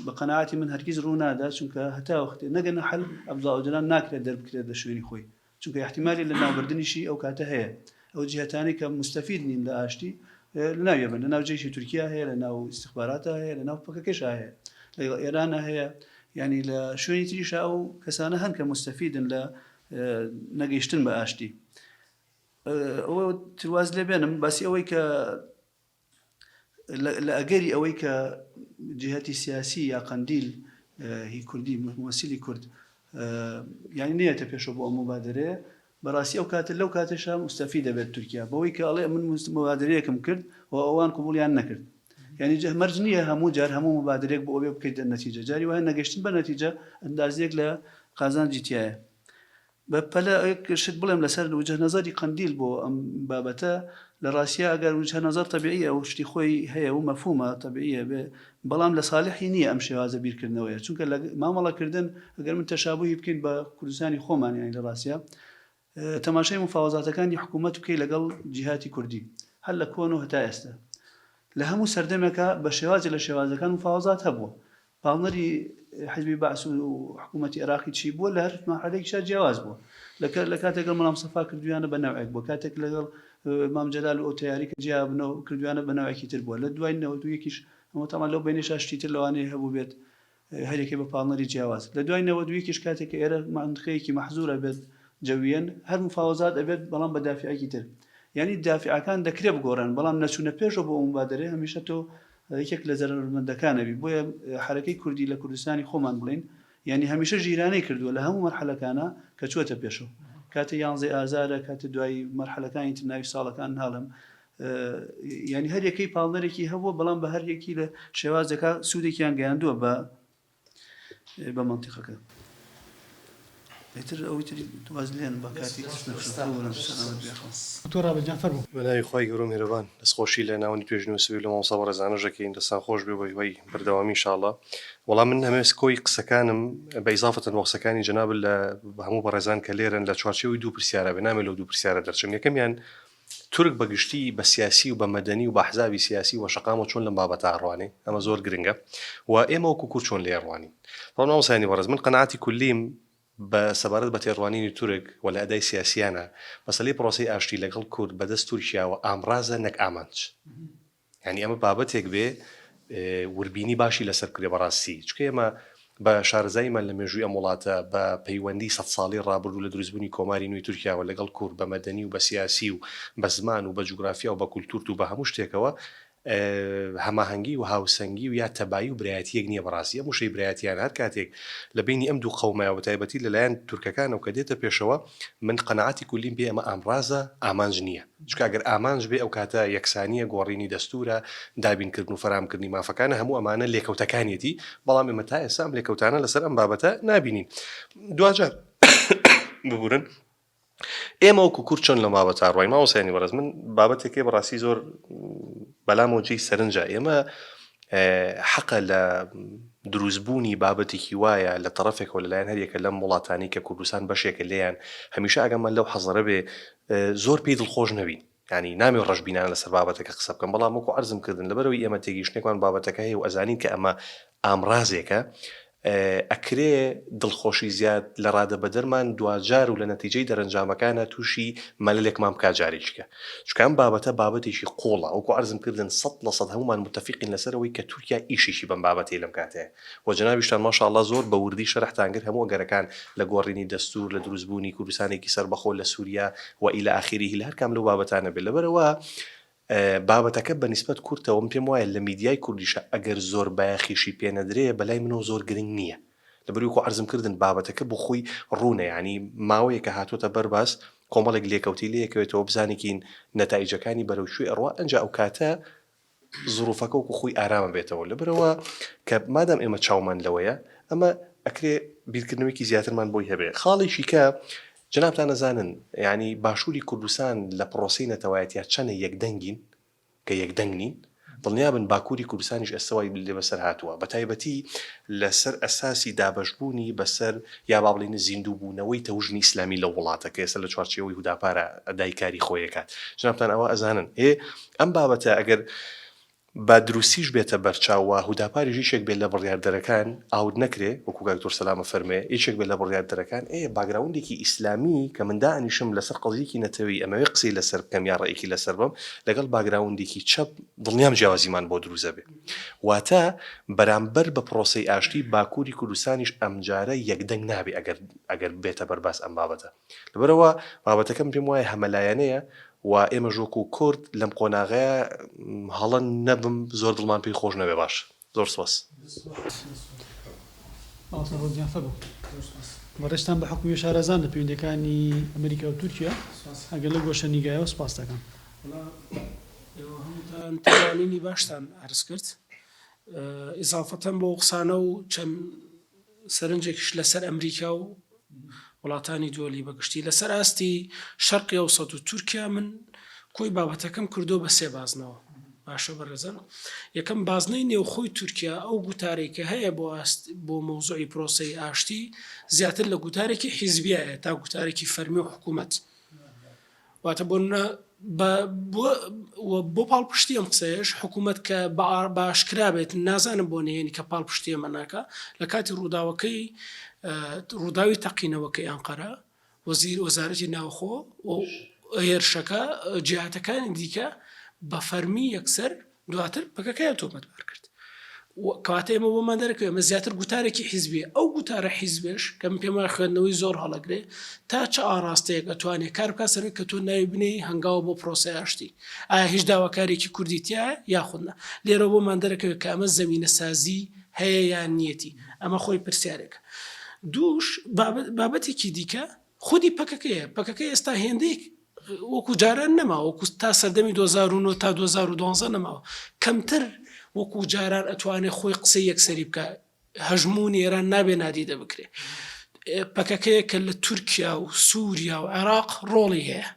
بە قەناعەتی من هەرگیز ڕوو نادا چونکە هەتا وەختێ نەگەنە حەل عەبدوڵا ئۆجەلان ناکرێت دەربکرێت لە شوێنی خۆی چونکە ئیحتیمالی لە ناوبردنیشی ئەو کاتە هەیە ئەو جیهەتانەی کە موستەفید نین لە ئاشتی لە ناویە بن لە ناو جەیشی تورکیا هەیە لە ناو ئیستیخباراتا هەیە لە ناو پەکەکەشا هەیە لەگەڵ ئێرانە هەیە یانی لە شوێنی تریشا ئەو کەسانە هەن کە موستەفیدن لە نەگەیشتن بە ئاشتی. ئەوە تر واز لێ بێنم باسی ئەوەی کە لە ئەگەری ئەوەی کە جیهەتی سیاسی یا قەندیل هی کوردی مومەسیلی کورد یانی نەیەتە پێشەوە بۆ ئەم موبادەرەیە بەڕاستی ئەو کاتە لەو کاتەشا موستەفید دەبێت تورکیا بەوەی کە ئەڵێ من موبادەرەیەکم کرد و ئەوان قبوڵیان نەکرد یانی جە مەرج نییە هەموو جار هەموو موبادەرەیەک بۆ ئەوێ بکەیتە نەتیجە جاری وایە نەگەشتن بە نەتیجە ئەندازەیەک لە قازانجی تیایە بە پەلە یەک شت بڵێم لەسەر وجهە نەزەری قەندیل بۆ ئەم بابەتە، لە ڕاستیا ئەگەر وجهە نەزەر تەبیعیە و شتی خۆی هەیە و مەفهومە تەبیعیە بێ بەڵام لە سالحی نییە ئەم شێوازە بیرکردنەوەیە چونکە لە مامەڵە کردن ئەگەر من تەشابوهی بکەین بە کوردستانی خۆمان یانی لە ڕاستیا تەماشای مفاوەزاتەکانی حکوومەت بکەی لەگەڵ جیهاتی کوردی هەر لە کۆن و هەتا ئێستا لە هەموو سەردەمێکا بە شێوازێ لە شێوازەکان مفاوەزات هەبووە پاڵنەری حزبی بەعس و حکوومەتی عێراقی چی بووە لە هەر مەرحەلەیەکیشا جیاواز بووە. لە لە کاتێک لەگەڵ مەلا مستەفا کردوویانە بە نەوعێک بووە، کاتێک لەگەڵ مام جەلال و ئەو تەیاری کە جیا بنەوە کردوویانە بە نەوعێکی تر بووە. لە دوای 91 یش ئەمە تەبعەن لەو بەینەشا شتی تر لەوانەیە هەبووبێت هەر یەکەی بە پاڵنەری جیاواز. لە دوای 91 یش کاتێک کە ئێرە مەنتقەیەکی مەحزوور ئەبێت جەوییەن هەر مفاوەزات ئەبێت بەڵام بە دافیعێکی تر. یانی دافیعەکان دەکرێ بگۆڕێن بەڵام نەچوونە پێشەوە بۆ ئەو موبادەرەیە هەمیشە تۆ یەکێک لە زەرەرمەندەکان ئەبی بۆیە حەرەکەی کوردی لە کوردستانی خۆمان بڵێین یانی هەمیشە ژیرانەی کردووە لە هەموو مەرحەلەکانا کە چووەتە پێشەوە کاتێ یانزەی ئازارە کاتێ دوایی مەرحەلەکانی تر ناوی ساڵەکان ناڵێم یانی هەر یەکەی پاڵنەرێکی هەبووە بەڵام بە هەر یەکی لە شێوازێکا سوودێکیان گەیاندووە بە بە مەنتیقەکە. ئیتر ئەوەی تری واز لێن با کاتی نەخشە سەلامەت بێ خوا. دکتۆر ڕابەر گیان فەرموو. بە ناوی خوای گەورە و میهرەبان دەست خۆشی لە ناوەندی توێژینەوەی سڤیل و مامۆستا بەڕێزانەش دەکەین دەستان خۆش بێ و بە هیوای بەردەوامی ان شاء اللە وەڵا من ئەمەوێ کۆی قسەکانم بە ئیزافەتەن بۆ قسەکانی جەنابت لە هەموو بەڕێزان کە لێرەن لە چوارچێوەی دوو پرسیارا بێ نامەوێ لەو دوو پرسیارە دەرچم یەکەمیان تورک بە گشتی بە سیاسی و بە مەدەنی و بە ئەحزابی سیاسی و بە شەقامەوە چۆن لەم بابەتە ئەڕوانێ؟ ئەمە زۆر گرنگە و ئێمە وەکو کورد چۆن لێی ئەڕوانین؟ بەڵام مامۆستایانی بەڕێز من قەناعەتی کولیم بە سەبارەت بە تێڕوانینی تورک و لە ئەدای سیاسیانە مەسەلەی پڕۆسەی ئاشتی لەگەڵ کورد بە دەست تورکیاوە ئامڕازە نەک ئامانج. یانی ئەمە بابەتێک بێ وربینی باشی لەسەر بکرێ بەڕاستی چونکە ئێمە بە شارەزاییمان لە مێژووی ئەم وڵاتە بە پەیوەندی سەد ساڵی ڕابردوو لە دروستبوونی کۆماری نوێی تورکیاوە لەگەڵ کورد بە مەدەنی و بە سیاسی و بە زمان و بە جوگرافیا و بە کولتورت و بە هەموو شتێکەوە هەماهەنگی و هاوسەنگی و یا تەبایی و برایەتییەک نییە بەڕاستی ئەم وشەی برایەتییانە هەر کاتێک لە بەینی ئەم دوو قەومە و بەتایبەتی لەلایەن تورکەکانەوە کە دێتە پێشەوە من قەناعەتی کولیم پێ ئەمە ئامڕازە ئامانج نییە. چونکە ئەگەر ئامانج بێ ئەو کاتە یەکسانییە، گۆڕینی دەستوورە، دابینکردن و فەراهەمکردنی مافەکانە، هەموو ئەمانە لێکەوتەکانیەتی، بەڵام ئێمە تا ئێستا ئەم لێکەوتانە لەسەر ئەم بابەتە نابینین. دواجار ببورن ئێمە وەکو کورد چۆن لەم بابەتە ڕۆین؟ مامۆستایانی بەڕێز من بابەتێک هەیە بەڕاستی زۆر بەلامەوە جێی سەرنجە ئێمە حەقە لە دروستبوونی بابەتێکی وایە لە تەڕەفێکەوە لەلایەن هەریەکە لەم وڵاتانەی کە کوردستان بەشێکە لێیان هەمیشە ئاگامان لەو حەزەرە بێ زۆر پێی دڵخۆش نەبین یانی نامەوێ ڕەشبینانە لەسەر بابەتەکە قسە بکەم بەڵام وەکو عەرزم کردن لەبەرئەوەی ئێمە تێگەیشتنێکمان بابەتەکە هەیە و ئەزانین کە ئەمە ئامڕازێکە ئەکرێ دڵخۆشی زیاد لە ڕادەبەدەرمان دواجار و لە نەتیجەی دەرەنجامەکانا تووشی مەلەلێکمان بکا جارێکیکە چونکە ئەم بابەتە بابەتێکی قوڵە وەکو عەرزم کردن 100% هەموومان موتەفیقین لەسەر ئەوەی کە تورکیا ئیشێکی بەم بابەتەی لەم کاتەیە و جەنابیشتان ماشاءاللە زۆر بە وردی شەرحتان کرد هەموو ئەگەرەکان لە گۆڕینی دەستوور لە دروستبوونی کوردستانێکی سەربەخۆ لە سوریا و الی آخره لە هەرکام لەو بابەتانە بێت لەبەرئەوە بابەتەکە بە نیسبەت کورتەوە من پێم وایە لە میدیای کوردیشا ئەگەر زۆر بایەخیشی پێ نەدرێ بەلای منەوە زۆر گرنگ نییە لەبەرئەوەی وەکو عەرزم کردن بابەتەکە بۆ خۆی ڕوونە یانی ماوەیەکە هاتۆتە بەر باس کۆمەڵێک لێکەوتەی لێ ئەکەوێتەوە بزانیکین نەتائیجەکانی بەرەو کوێ ئەڕوا ئەنجا ئەوکاتە زروفەکە وەکو خۆی ئارام ئەبێتەوە لەبەرئەوە کە مادام ئێمە چاومان لەوەیە ئەمە ئەکرێ بیرکردنەوەیەکی زیاترمان بۆی هەبێ خاڵێکی کە جەنابتان ئەزانن یانی باشووری کوردستان لە پڕۆسەی نەتەوایەتیا چەنە یەکدەنگین کە یەکدەنگ نین دڵنیابن باکووری کوردستانیش ئێستا وای لێ بەسەر هاتووە بەتایبەتی لەسەر ئەساسی دابەشبوونی بەسەر یا با بڵێین زیندووبوونەوەی تەوژمی ئیسلامی لەو وڵاتە کە ئێستا لە چوارچێوەی هوداپارا ئەدای کاری خۆی ئەکات جەنابتان ئەوە ئەزانن ئێ ئەم بابەتە ئەگەر. بە دروستیش بێتە بەرچاو و هوداپاریش یەکێک بێت لە بڕیاردەرەکان out نەکرێ وەکو کاک دکتۆر سەلام ئەفەرموێ یەکێک بێت لە بڕیاردەرەکان ئێ background ێکی ئیسلامی کە من دائەنیشم لەسەر قەزیەکی نەتەوەیی ئەمەوێ قسەی لەسەر بکەم یا ڕەئیکی لەسەر بەم لەگەڵ background ێکی چەپ دڵنیام جیاوازیمان بۆ دروست ئەبێ واتە بەرامبەر بە پرۆسەی ئاشتی باکوری کوردستانیش ئەمجارە یەکدەنگ نابێ ئەگەر ئەگەر بێتە بەرباس ئەم بابەتە. لەبەرئەوە بابەتەکەم پێم وایە هەمەلایەنەیە و ئێمەش وەکو کورد لەم قۆناغەیە هەڵە نەبم زۆر دڵمان پێی خۆش نەبێ باش زۆر سوپاس. مامۆستا ڕۆڵ گیان فەرموو. بەڕێزتان بە حوکمی شارەزان لە پەیوەندیەکانی ئەمریکا و تورکیا ئەگەر لەو گۆشە نیگایەوە سوپاست دەکەم. وەڵا ئێوە هەمووتان تێڕوانینی باشتان عەرز کرد ئیزافەتەن بۆ قسانە و چەند سەرنجێکیش لەسەر ئەمریکا و وڵاتانی دووەلی بەگشتی لەسەر ئاستی شەرقی ئەوسەت و تورکیا من کۆی بابەتەکەم کردو بە سێ بازنەوە باشە بەڕێزان یەکەم بازنەی نێوخۆی تورکیا ئەو گوتارێک کە هەیە بۆ ئاست بۆ مەوزوعی پرۆسەی ئاشتی زیاتر لە گوتارێکی حیزبیایە تا گوتارێکی فەرمی و حکوومەت واتە بۆ نمونە بە بۆ و بۆ پاڵپشتی ئەم قسەیەش حکوومەت کە بە بە ئاشکرا بێت نازانم بۆ نهێنی کە پاڵپشتی ئەمە ناکا لە کاتی ڕووداوەکەی ڕووداوی تەقینەوەکەی ئەنقەرە وەزیر وەزارەتی ناوخۆ و هێرشەکە جیهاتەکانی دیکە بە فەرمی یەکسەر دواتر پەکەکەیان تۆمەتبار کرد. کەواتە ئێمە بۆمان دەرەکەوێت ئەمە زیاتر گوتارێکی حیزبیە ئەو گوتارە حیزبێش کە من پێم وایە خوێندنەوەی زۆر هەڵەگرێ تا چ ئاڕاستەیەک ئەتوانێ کار بکات سەر کە تۆ ناوی بنێی هەنگاو بۆ پرۆسەی ئاشتی ئایا هیچ داواکاریەکی کوردی تیایە یاخود نا لێرەوە بۆمان دەرەکەوێت کە ئەمە زەمینەسازی هەیە یان نیەتی ئەمە خۆی پرسیارێکە دووش بابەتێکی دیکە خودی پەکەکەیە پەکەکە ئێستا هێندەی وەکو جاران نەماوە وەکو تا سەردەمی 2009 تا 2012 نەماوە کەمتر وەکو جاران ئەتوانێ خۆی قسەی یەکسەری بکە هەژموونی ئێران نابێ نادیدە بکرێ پەکەکەیە کە لە تورکیا و سووریا و عێراق ڕۆڵی هەیە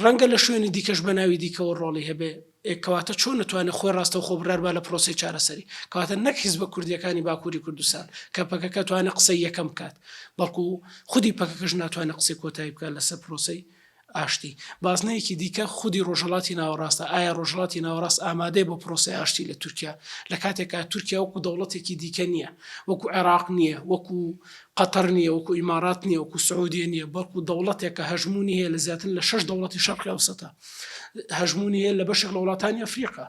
ڕەنگە لە شوێنی دیکەش بە ناوی دیکەوە ڕۆڵی هەبێ ئێ کەواتە چۆن ئەتوانێت خۆی ڕاستەوخۆ بڕیار با لە پرۆسەی چارەسەری؟ کەواتە نەک حیزبە کوردییەکانی باکووری کوردستان کە پەکەکە توانێت قسەی یەکەم بکات، بەڵکو خودی پەکەکەش ناتوانێت قسەی کۆتایی بکات لەسەر پرۆسەی ئاشتی. بازنەیەکی دیکە خودی ڕۆژهەڵاتی ناوەڕاستە، ئایا ڕۆژهەڵاتی ناوەڕاست ئامادەیە بۆ پرۆسەی ئاشتی لە تورکیا؟ لە کاتێکا تورکیا وەکو دەوڵەتێکی دیکە نییە، وەکو عێراق نییە، وەکو قەتەر نییە، وەکو ئیمارات نییە، وەکو سعودیە نییە، بەڵکو دەوڵەتێکە هەژموونی هەیە لە زیاتر لە شەش دەوڵەتی شەرقی ئەوسەتا. هەژموونی هەیە لە بەشێک لە وڵاتانی ئەفریقا،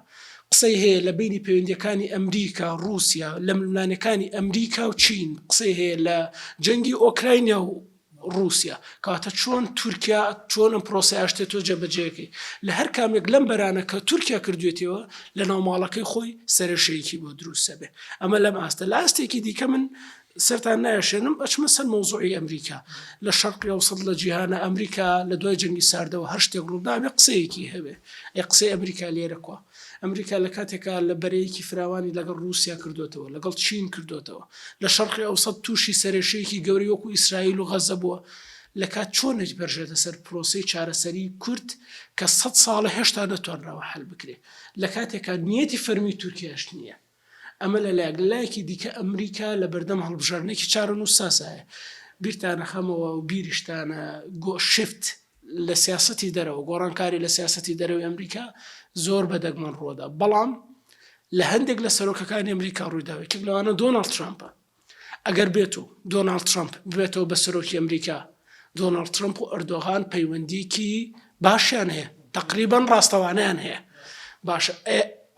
قسەی هەیە لە بەینی پەیوەندییەکانی ئەمریکا، ڕووسیا، لە ململانێکانی ئەمریکا و چین، قسەی هەیە لە جەنگی ئۆکراینیا و ڕووسیا. کەواتە چۆن تورکیا چۆن ئەم پرۆسەی ئاشتیە تۆ جێبەجێکەی؟ لە هەر کامێک لەم بەرانە کە تورکیا کردوێتیەوە لە ناو ماڵەکەی خۆی سەرێشەیەکی بۆ دروست ئەبێ. ئەمە لەم ئاستە. لە ئاستێکی دیکە من سەرتان نایەشێنم ئەچمە سەر مەوزوعی ئەمریکا لە شەرقی ئەوسەت لە جیهانە ئەمریکا لە دوای جەنگی ساردەوە هەر شتێک ڕووبدا ئەبێ قسەیەکی هەبێ ئەی قسەی ئەمریکا لێرە کوا ئەمریکا لە کاتێکا لە بەرەیەکی فراوانی لەگەڵ ڕووسیا کردۆتەوە لەگەڵ چین کردۆتەوە لە شەرقی ئەوسەت تووشی سەرێشەیەکی گەورەی وەکو ئیسرائیل و غەزە بووە لە کات چۆن پەرژێتە سەر پرۆسەی چارەسەری کورد کە سەد ساڵە هێشتا نەتوانراوە حەل بکرێ لە کاتێکا نیەتی فەرمی تورکیاش نییە. ئەمە لە لایەک، لە لایەکی دیکە ئەمریکا لە بەردەم هەڵبژاردنێکی چارەنووسسازایە. بیرتانە خەمەوە و بیریشتانە گۆ shift لە سیاسەتی دەرەوە، گۆڕانکاری لە سیاسەتی دەرەوەی ئەمریکا زۆر بە دەگمەن ڕووەدا. بەڵام لە هەندێک لە سەرۆکەکانی ئەمریکا ڕوویداوە، یەکێک لەوانە دۆناڵد ترامپە. ئەگەر بێتو دۆناڵد ترەمپ ببێتەوە بە سەرۆکی ئەمریکا، دۆناڵد ترەمپ و ئەردۆغان پەیوەندییەکی باشیان هەیە، تەقریبەن ڕاستەوانەیان هەیە. باشە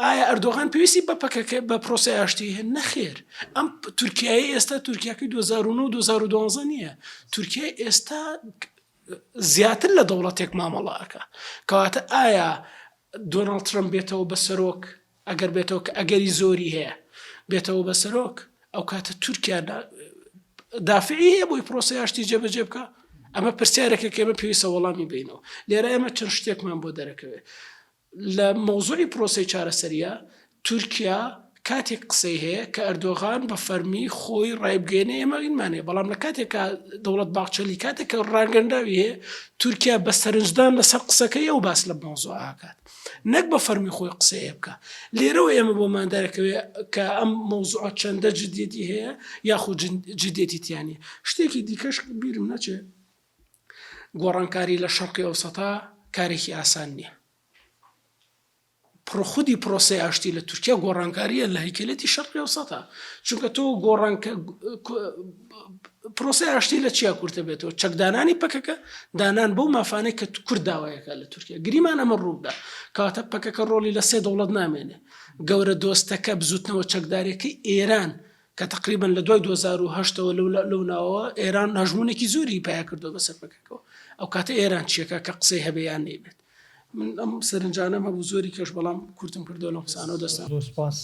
ئایا ئەردۆغان پێویستی بە پەکەکە بە پرۆسەی ئاشتی هەیە؟ نەخێر. ئەم تورکیایەی ئێستا تورکیاکەی 2009 و 2012 نییە. تورکیای ئێستا زیاتر لە دەوڵەتێک مامەڵە ئەکا. کەواتە ئایا دۆناڵد ترەمپ بێتەوە بە سەرۆک ئەگەر بێتەوە کە ئەگەری زۆری هەیە بێتەوە بە سەرۆک ئەو کاتە تورکیا دافعی هەیە بۆی پرۆسەی ئاشتی جێبەجێ بکە ئەمە پرسیارێکە کە ئێمە پێویستە وەڵامی بینەوە لێرە ئێمە چەند شتێکمان بۆ دەرەکەوێت لە مەوزوعی پرۆسەی چارەسەریە تورکیا کاتێک قسەی هەیە کە ئەردۆغان بە فەرمی خۆی ڕایبگەێنێ ئێمە ئینمان هەیە بەڵام لە کاتێک کە دەوڵەت باخچەلی کاتێک کە ڕاگەندراوی هەیە تورکیا بە سەرنجدان لەسەر قسەکەی ئەو باس لە مەوزوع ئاکات نەک بە فەرمی خۆی قسەیە بکا. لێرەوە ئێمە بۆمان دەرەکەوێ کە ئەم مەوزوعە چەندە جدیەتی هەیە یاخود جدیەتی تیا نیە. شتێکی دیکەش بیرم نەچێ گۆڕانکاری لە شەرقی ئەوسەتا کارێکی ئاسان نیە. خودی پرۆسەی ئاشتی لە تورکیا گۆڕانکارییە لە هەیکەلێتی شەرقی ئەوسەتا. چونکە تۆ گۆڕان پرۆسەی ئاشتی لە چیا کورتە بێتەوە؟ چەکدانانی پەکەکە، دانان بەو مافانەی کە کورد داوایەکە لە تورکیا. گریمان ئەمە ڕووبدا. کەواتە پەکەکە ڕۆڵی لە سێ دەوڵەت نامێنێ. گەورە دۆستەکە، بزووتنەوە چەکدارییەکەی ئێران کە تەقریبەن لە دوای 2008 ەوە لەو ناوەوە ئێران هەژموونێکی زۆری پیا کردووە بەسەر پەکەکەوە. ئەو کاتە ئێران چیەکە کە قسەی هەبێ یان نەیبێت. من ئەم سەرنجانەم هەبوو زۆری کەش بەڵام کورتم کردەوە لەم قسانەوە دەستان. زۆر سوپاس.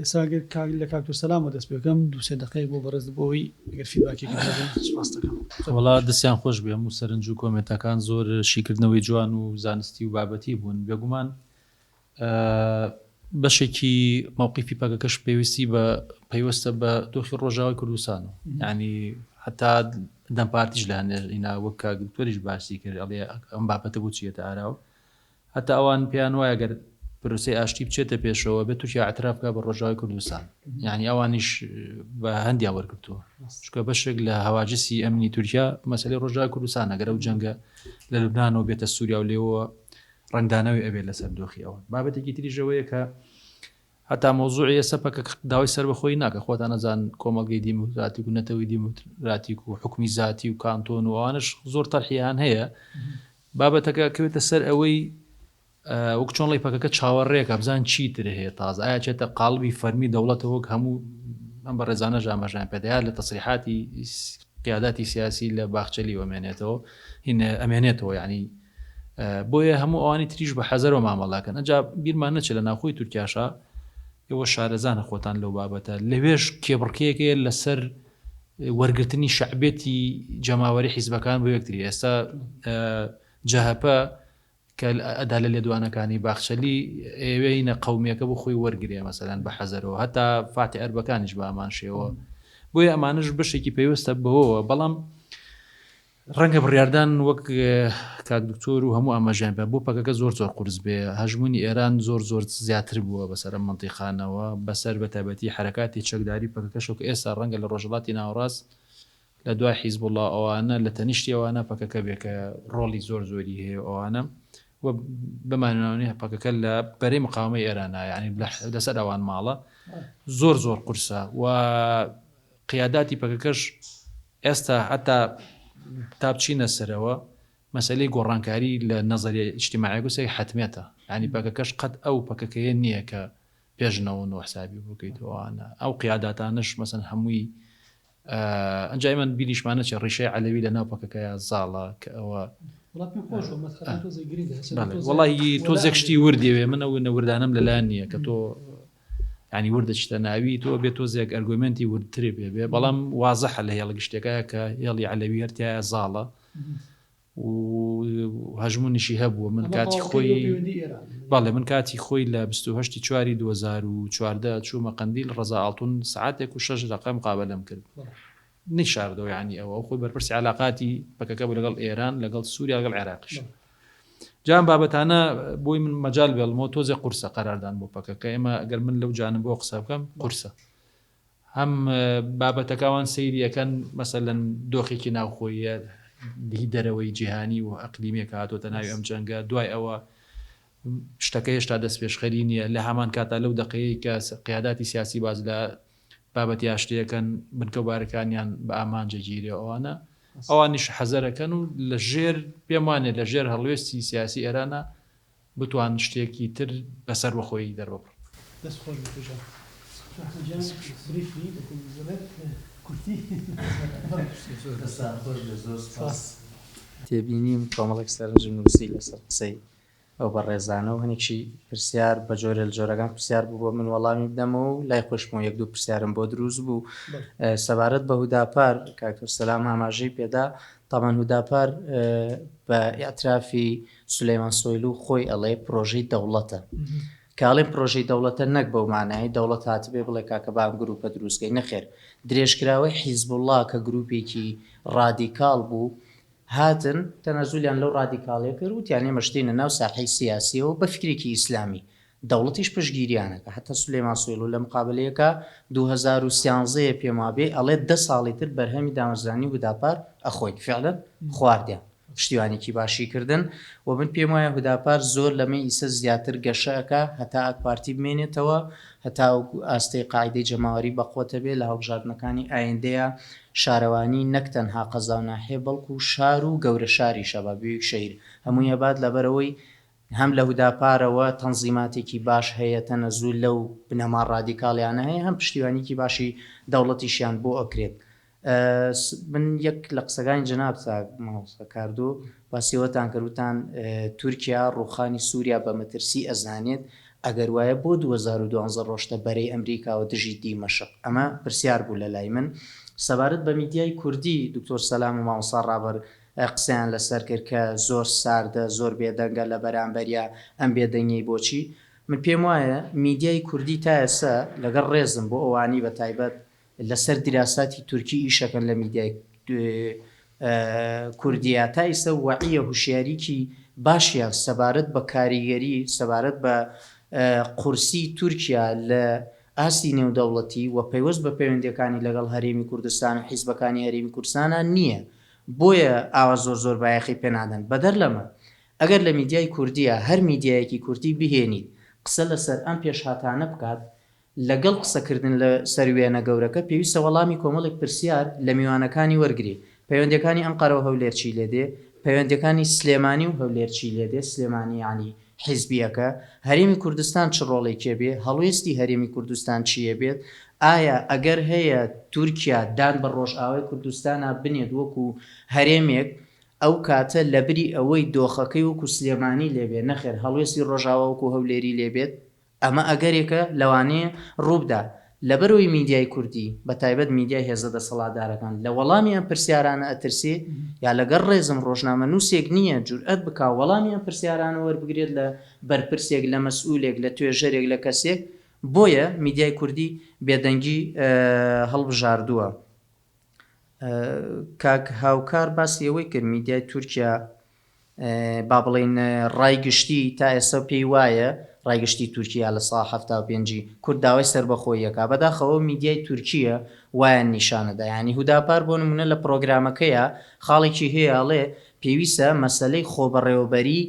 ئێستا گەر کاک لە کاک دکتۆر سەلامەوە دەست پێ بکەم دوو سێ دەقەیەک بۆ بەڕێزت بۆ ئەوەی ئەگەر feedback ێکت هەبێ سوپاست دەکەم. وەڵا دەستیان خۆش بێ هەموو سەرنج و کۆمێنتەکان زۆر شیکردنەوەی جوان و زانستی و بابەتی بوون بێگومان بەشێکی مەوقیفی پەکەکەش پێویستی بە پەیوەستە بە دۆخی ڕۆژاوای کوردستان و یعنی حتا دەم پارتیش لە هەندێک ئینا وەک کاک دکتۆریش باسی کرد ئەڵێ ئەم بابەتە بۆ چیەتە ئاراوە هەتا ئەوان پێیان وایە گەر پرۆسەی ئاشتی بچێتە پێشەوە بێت تورکیا اعتراف بکات بە ڕۆژاوای کوردستان یعنی ئەوانیش بە هەندیان وەرگرتووە چونکە بەشێک لە هەواجسی ئەمنی تورکیا مەسەلەی ڕۆژاوای کوردستان ئەگەر ئەو جەنگە لە لوبنانەوە بێتە سووریا و لێوە ڕەنگدانەوەی ئەبێت لەسەر دۆخی ئەوان. بابەتێکی تریش ئەوەیە کە هەتا مەوزوعی ئێستا پەکەکە داوای سەربەخۆیی ناکە خۆتان ئەزان کۆمەڵگەی دیموکراتیک و نەتەوەی دیموکراتیک و حکومی زاتی و کانتۆن و ئەوانش زۆر تەرحیان هەیە بابەتەکە کەوێتە سەر ئەوەی وەک چۆن ڵی پەکەکە چاوەڕێکە بزان چیتر هەیە تازە ئایا چێتە قاڵبی فەرمی دەوڵەتەوە وەک هەموو ئەم بەڕێزانە ژامەژان پێدەیا لە تەسریحاتی قیاداتی سیاسی لە باخچەلی ئەمێنێتەوە هین ئەمێنێتەوە یعنی بۆیە هەموو ئەوانی تریش بە حەزەرەوە مامەڵەکەن ئەجا بیرمان نەچێت لە ناوخۆی تورکیاشا ئێوە شارەزانە خۆتان لەو بابەتە لەوێش کێبڕکێکەیە لەسەر وەرگرتنی شەعبێتی جەماوەری حیزبەکان بۆ یەکتری ئێستا جەهەپە کە ئەدا لە لێدوانەکانی باخچەلی ئەیەوێینە قومیەکە بۆ خۆی وەرگێ مەسەلەن بە حەزەرەوە هەتا فاتی ئەربەکانیش بە ئەمان شێوە بۆیە ئەمانش بەشێکی پەیوەستە بەوەوە بەڵام ڕەنگە بڕیاردان وەک کاک دکتۆر و هەموو ئاماژەیان پێ بۆ پەکەکە زۆر زۆر قورس بێ هەژموونی ئێران زۆر زۆر زیاتر بووە بەسەر ئەم مەنتیقانەوە بەسەر بە تایبەتی حەرەکاتی چەکداری پەکەکەشەوە کە ئێستا ڕەنگە لە ڕۆژهەڵاتی ناوەڕاست لە دوای حیزبوڵڵا ئەوانە لە تەنیشتی ئەوانە پەکەکە بێ کە ڕۆڵی زۆر زۆری هەیە ئەوانە و بەمانوانێ پەکەکە لە بەرەی مقاومەی ئێرانە یعنی لەسەر ئەوان ماڵە زۆر زۆر قورسە و قیاداتی پەکەکەش ئێستا هەتا تا بچینە سەرەوە مەسەلەی گۆڕانکاری لە نەزەریە ئیجتیماعیەکە سەی حەتمیەتە یانی پەکەکەش قەت ئەو پەکەکەیە نییە کە پێش 99 حسابی بکەیتەوە ئەو قیاداتانش مەسەن هەمووی ئەنجا ئێمە بیریشمان نەچێت ڕیشەی عەلەوی لە ناو پەکەکەیا زاڵە کە ئەوە وەڵی تۆزێک شتی وردێوێ من ئەو نەوردانم لەلایەن نییە کە تۆ یانی ورد دەچیتە ناوی تۆ بێ تۆزێک ئەرگۆمێنتی وردتری پێ بێ بەڵام وازحە لە هێڵە گشتەکە کە هێڵی عەلەوی هەر تیایا زاڵە و هەژمونیشی هەبووە من کاتی خۆی بەڵێ من کاتی خۆی لە 28 چواری 2014 چوومە قەندیل ڕەزا ئاڵتون سعاتێک و شەش دەقە مقابەلەم کرد نەیشاردەوە یانی ئەوە ئەو خۆی بەرپرسی علاقاتی پەکەکە بوو لەگەڵ ئێران لەگەڵ سووریا لەگەڵ عێراقیش جا ئەم بابەتانە بۆی من مەجال بێڵمەوە تۆزێ قورسە قەراردان بۆ پەکەکە ئێمە ئەگەر من لەو جانم بۆ قسە بکەم قورسە هەم بابەتەکەوان سەیری ئەکەن مەسەلەن دۆخێکی ناوخۆیە هی دەرەوەی جیهانی و ئەقلیمێک هاتۆتە ناوی ئەم جەنگە دوای ئەوە شتەکە هێشتا دەستپێشخەری نییە لە هەمان کاتا لەو دەقەیە کە قیاداتی سیاسی باز لە بابەتی ئاشتیەکەن بنکە و بارەکانیان بە ئامانج ئەگیرێ ئەوانە ئەوانیش حەزەرەکەن و لە ژێر پێم وانێ لە ژێر هەڵوێستی سیاسی ئێرانە بتوان شتێکی تر بە سەربەخۆیی دەرببڕن. دەست خۆش بێت جان. ئەحمەد گیان briefly بە کوردی دەڵێت کورتی. دەستان خۆش بێت زۆر سوپاس. تێبینیم کۆمەڵێک سەرنجم نووسی لەسەر قسەی ئەو بەڕێزانە و هەنێکشی پرسیار بە جۆرێ لە جۆرەکان پرسیار بوو بۆ من وەڵامی بدەمەوە و لای خۆشمەوە یەک دوو پرسیارم بۆ دروست بوو سەبارەت بە هوداپار کاک دکتۆر سەلام ئاماژەی پێدا تامان هوداپار بە ئیعترافی سولەیمان سۆیلو خۆی ئەڵێ پرۆژەی دەوڵەتە کە ئەڵێم پرۆژەی دەوڵەتە نەک بەو مانایەی دەوڵەت هاتبێ بڵێ کاکە با ئەم گروپە دروست کەین نەخێر درێژکراوەی حیزبوڵڵا کە گروپێکی ڕادیکاڵ بوو هاتن تەنازولیان لەو ڕادیکاڵیە کرد وتیان ئێمەش دێینە ناو ساحەی سیاسیەوە بە فکرێکی ئیسلامی دەوڵەتیش پشتگیریان ئەکا حەتا سولەیمان سۆیڵو لە مقابەلەیەکا 2013 یە پێم وابێ ئەڵێ دە ساڵی تر بەرهەمی دامەزرانی هوداپار ئەخۆین فعلەن خواردیان. پشتیوانیکی باشی کردن و من پێم وایە هوداپار زۆر لەمەی ئیسە زیاتر گەشە ئەکا هەتا ئاکپارتی بمێنێتەوە هەتاوەکو ئاستەی قاعیدەی جەماوەری بەقوەتە بێ لە هەڵبژاردنەکانی ئایندەیا شارەوانی نەک تەنها قەزا و ناحیە بەڵکو شار و گەورە شاریش ئەبا بیوک شەهیر هەمووی ئەبات لەبەرئەوەی هەم لە هوداپارەوە تەنزیماتێکی باش هەیە تەنەزول لەو بنەما ڕادیکاڵیانە هەیە هەم پشتیوانیکی باشی دەوڵەتیشیان بۆ ئەکرێت من یەک لە قسەکانی جەنابتا مامۆستا کاردۆ باسی ئەوەتان کرد وتان تورکیا ڕووخانی سووریا بە مەترسی ئەزانێت ئەگەر وایە بۆ 2012 ڕۆشتە بەرەی ئەمریکاوە دژی دیمەشق ئەمە پرسیار بوو لە لای من سەبارەت بە میدیای کوردی دکتۆر سەلام و مامۆستا ڕابەر قسەیان لەسەر کرد کە زۆر ساردە زۆر بێدەنگە لە بەرامبەریا ئەم بێدەنگیەی بۆچی من پێم وایە میدیای کوردی تا ئێستا لەگەڵ ڕێزم بۆ ئەوانی بە تایبەت لەسەر دیراساتی تورکی ئیشەکەن لە میدیای کوردیا تا ئیستا وەعیە هوشیاریکی باشیان سەبارەت بە کاریگەری سەبارەت بە قورسی تورکیا لە ئاستی نێودەوڵەتی و پەیوەست بە پەیوەندیەکانی لەگەڵ هەرێمی کوردستان و حیزبەکانی هەرێمی کوردستانا نییە بۆیە ئاوا زۆر زۆر بایەخی پێنادەن بەدەر لەمە ئەگەر لە میدیای کوردیا هەر میدیایەکی کوردی بهێنیت قسە لەسەر ئەم پێشهاتانە بکات لەگەڵ قسەکردن لە سەر وێنە گەورەکە پێویستە وەڵامی کۆمەڵێک پرسیار لە میوانەکانی وەرگری، پەیوەندیەکانی ئەنقەرە و هەولێر چی لێ دێ؟ پەیوەندیەکانی سلێمانی و هەولێر چی لێ دێ؟ سلێمانی یەعنی حیزبیەکە؟ هەرێمی کوردستان چ ڕۆڵێکیە بێ؟ هەڵوێستی هەرێمی کوردستان چیە بێت؟ ئایا ئەگەر هەیە تورکیا دان بە ڕۆژئاوای کوردستانا بنێت وەکو هەرێمێک ئەو کاتە لەبری ئەوەی دۆخەکەی وەکو سلێمانی لێ بێ نەخێر هەڵوێستی ڕۆژئاوا وەکو هەولێری لێ بێت؟ ئەمە ئەگەرێکە لەوانەیە ڕووبدا. لەبەرئەوەی میدیای کوردی، بەتایبەت میدیای هێزە دەسەڵاتدارەکان، لە وەڵامی ئەم پرسیارانە ئەترسێ، یا لەگەڵ ڕێزم ڕۆژنامەنووسێک نییە جورئەت بکا وەڵامی ئەم پرسیارانە وەربگرێت لە بەرپرسێک، لە مەسئولێک، لە توێژەرێک، لە کەسێک، بۆیە میدیای کوردی بێدەنگی هەڵبژاردووە. کاک هاوکار باسی ئەوەی کرد میدیای تورکیا با بڵێین ڕای گشتی تا ئێستا پێی وایە ڕای گشتی تورکیا لە سا 75 کورد داوای سەربەخۆییەکە بەداخەوە میدیای تورکیە وایان نیشانەدا یعنی هوداپار بۆ نمونە لە پرۆگرامەکەیە خاڵێکی هەیە ئەڵێ پێویستە مەسەلەی خۆبەڕێوەبەری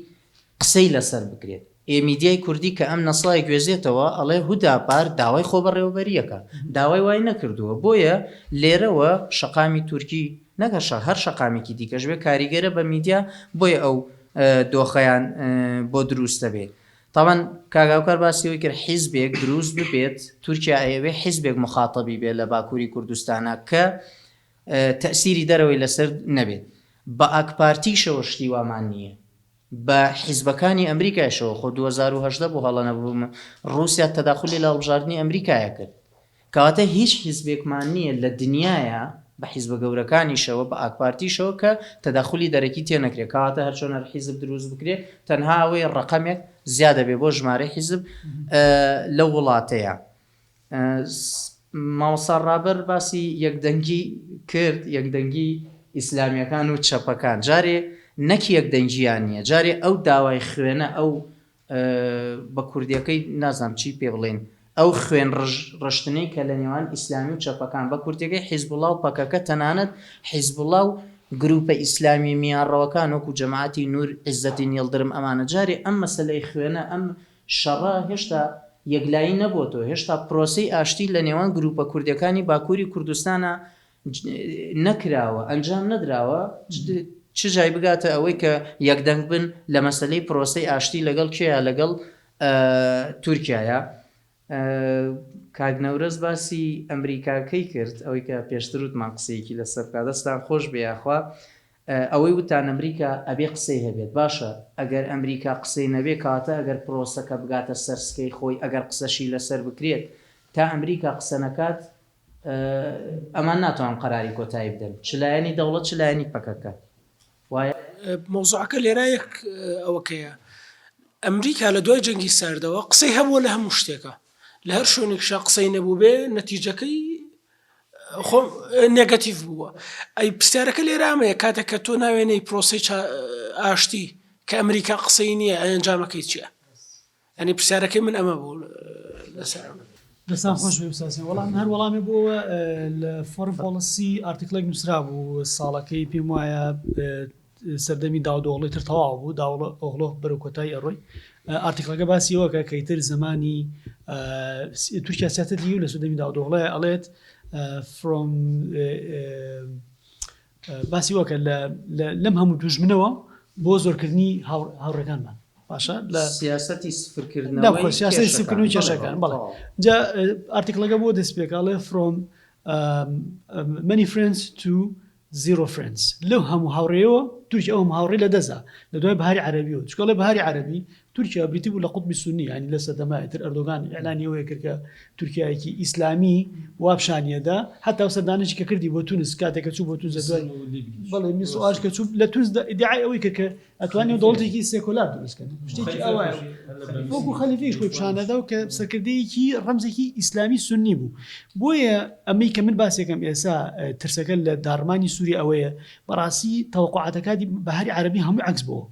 قسەی لەسەر بکرێت. ئێ میدیای کوردی کە ئەم نەسڵە ئەگوێزێتەوە ئەڵێ هودا پار داوای خۆبەڕێوەبەرییەکە، داوای وای نەکردووە، بۆیە لێرەوە شەقامی تورکی نەک هەر هەر شەقامێکی دیکەش بێ کاریگەرە بە میدیا بۆیە ئەو دۆخەیان بۆ دروست دەبێ. تاوان کاک هاوکار باسی ئەوەی کرد حیزبێک دروست ببێت تورکیا ئەیەوێ حیزبێک موخاتەبی بێ لە باکووری کوردستانا کە تەئسیری دەرەوەی لەسەر نەبێت. بە ئاکپارتیشەوە شتی وامان نییە. بە حیزبەکانی ئەمریکایشەوە، خۆ 2018 بوو هەڵە نەبووم، ڕووسیا تەداخولی لە هەڵبژاردنی ئەمریکایا کرد. کەواتە هیچ حیزبێکمان نییە لە دنیایا بە حیزبە گەورەکانیشەوە، بە ئاکپارتیشەوە کە تەداخولی دەرەکی تێ نەکرێ. کەواتە هەرچۆن هەر حیزب دروست بکرێ تەنها ئەوەیە ڕەقەمێک زیاد ئەبێ بۆ ژمارەی حیزب لەو وڵاتەیا. مامۆستا ڕابەر باسی یەکدەنگی کرد، یەکدەنگی ئیسلامیەکان و چەپەکان، جارێ نەک یەکدەنگیان نیە، جارێ ئەو داوای خوێنە، ئەو بە کوردیەکەی نازانم چی پێ بڵێین، ئەو خوێن ڕشتنەی کە لە نێوان ئیسلامی و چەپەکان، بە کورتیەکەی حیزبوڵا و پەکەکە، تەنانەت حیزبوڵا و گروپە ئیسلامیە میانڕەوەکان وەکو جەماعەتی نور، عیزەتین یڵدرم ئەمانە، جارێ ئەم مەسەلەی خوێنە، ئەم شەڕە هێشتا یەکلایی نەبۆتەوە، هێشتا پرۆسەی ئاشتی لە نێوان گروپە کوردیەکانی باکوری کوردستانا نەکراوە، ئەنجام نەدراوە، چ جای بگاتە ئەوەی کە یەکدەنگ بن لە مەسەلەی پرۆسەی ئاشتی لەگەڵ کێیا لەگەڵ تورکیایا. کاک نەورەز باسی ئەمریکاکەی کرد، ئەوەی کە پێشتر وتمان قسەیەکی لەسەر بکا، دەستتان خۆش بێ یاخوا. ئەوەی وتتان ئەمریکا ئەبێ قسەی هەبێت باشە ئەگەر ئەمریکا قسەی نەبێ کەواتە ئەگەر پرۆسەکە بگاتە سەر سکەی خۆی ئەگەر قسەشی لەسەر بکرێت تا ئەمریکا قسە نەکات ئەمان ناتوان قەراری کۆتایی بدەن چ لایەنی دەوڵەت چ لایەنی پەکەکە وایە؟ مەوزوعەکە لێرە یەک ئەوەکەیە ئەمریکا لە دوای جەنگی ساردەوە قسەی هەبووە لە هەموو شتێکە لە هەر شوێنێکشا قسەی نەبووبێ نەتیجەکەی خۆ نێگەتیڤ بووە ئەی پرسیارەکە لێرە ئەمەیە کاتێک کە تۆ ناوێنەی پرۆسەی ئاشتی کە ئەمریکا قسەی نییە ئەنجامەکەی چییە ئەنی پرسیارەکەی من ئەمە بوو لەسەر دەستان خۆش بێ ئوستاز وەڵام هەر وەڵامێ بۆوە لە Foreign Policy article ێک نووسرا بوو ساڵەکەی پێم وایە. سەردەمی داودئۆغڵۆی تر تەواو بوو داوڵ ئۆغڵۆ بەرەو کۆتایی ئەڕۆی article ەکە باسی ئەوە کە کە ئیتر زمانی تورکیا سیاسەتی و لە سەردەمی داودئۆغڵۆ ئەڵێت from باسی وەکە لەم هەموو دوژمنەوە بۆ زۆرکردنی هاوڕێکانمان باشە لە سیاسەتی سفرکردنەوەی سیاسەتی سفرکردنەوەی کێشەکان بەڵێ جا article ەکە بۆ دەست پێکاڵێ from many friends to zero friends لەو هەموو هاوڕێیەوە تورکیا ئەو هەموو هاوڕێی لەدەستدا لە دوای بەهاری عەرەبیەوە چونکە ئەڵێ بەهاری عەرەبی تورکیا بریتی بوو لە قوتبی سوننی یانی لە سەردەما ئیتر ئەردۆگان ئیعلانی ئەوەی کرد کە تورکیایەکی ئیسلامی وا پیشانیەدا حتا ئەو سەردانێکی کە کردی بۆ تونس کاتێک کە چوو بۆ تونس لە دوای بەڵێ میسر و ئاش کە چوو لە تونس ئیدعای ئەوەی کرد کە ئەتوانێت دەوڵەتێکی سێکۆلار دروست کەن شتێکی ئاوایە وەکو خەلیفەیش خۆی پیشانەدا و کە سەرکردەیەکی ڕەمزێکی ئیسلامی سوننی بوو بۆیە ئەمەی کە من باسێکم ئێسا ترسەکە لە داڕمانی سووری ئەوەیە بەڕاستی تەوەقعاتەکانی بەهاری عەرەبی هەموو عەکس بووە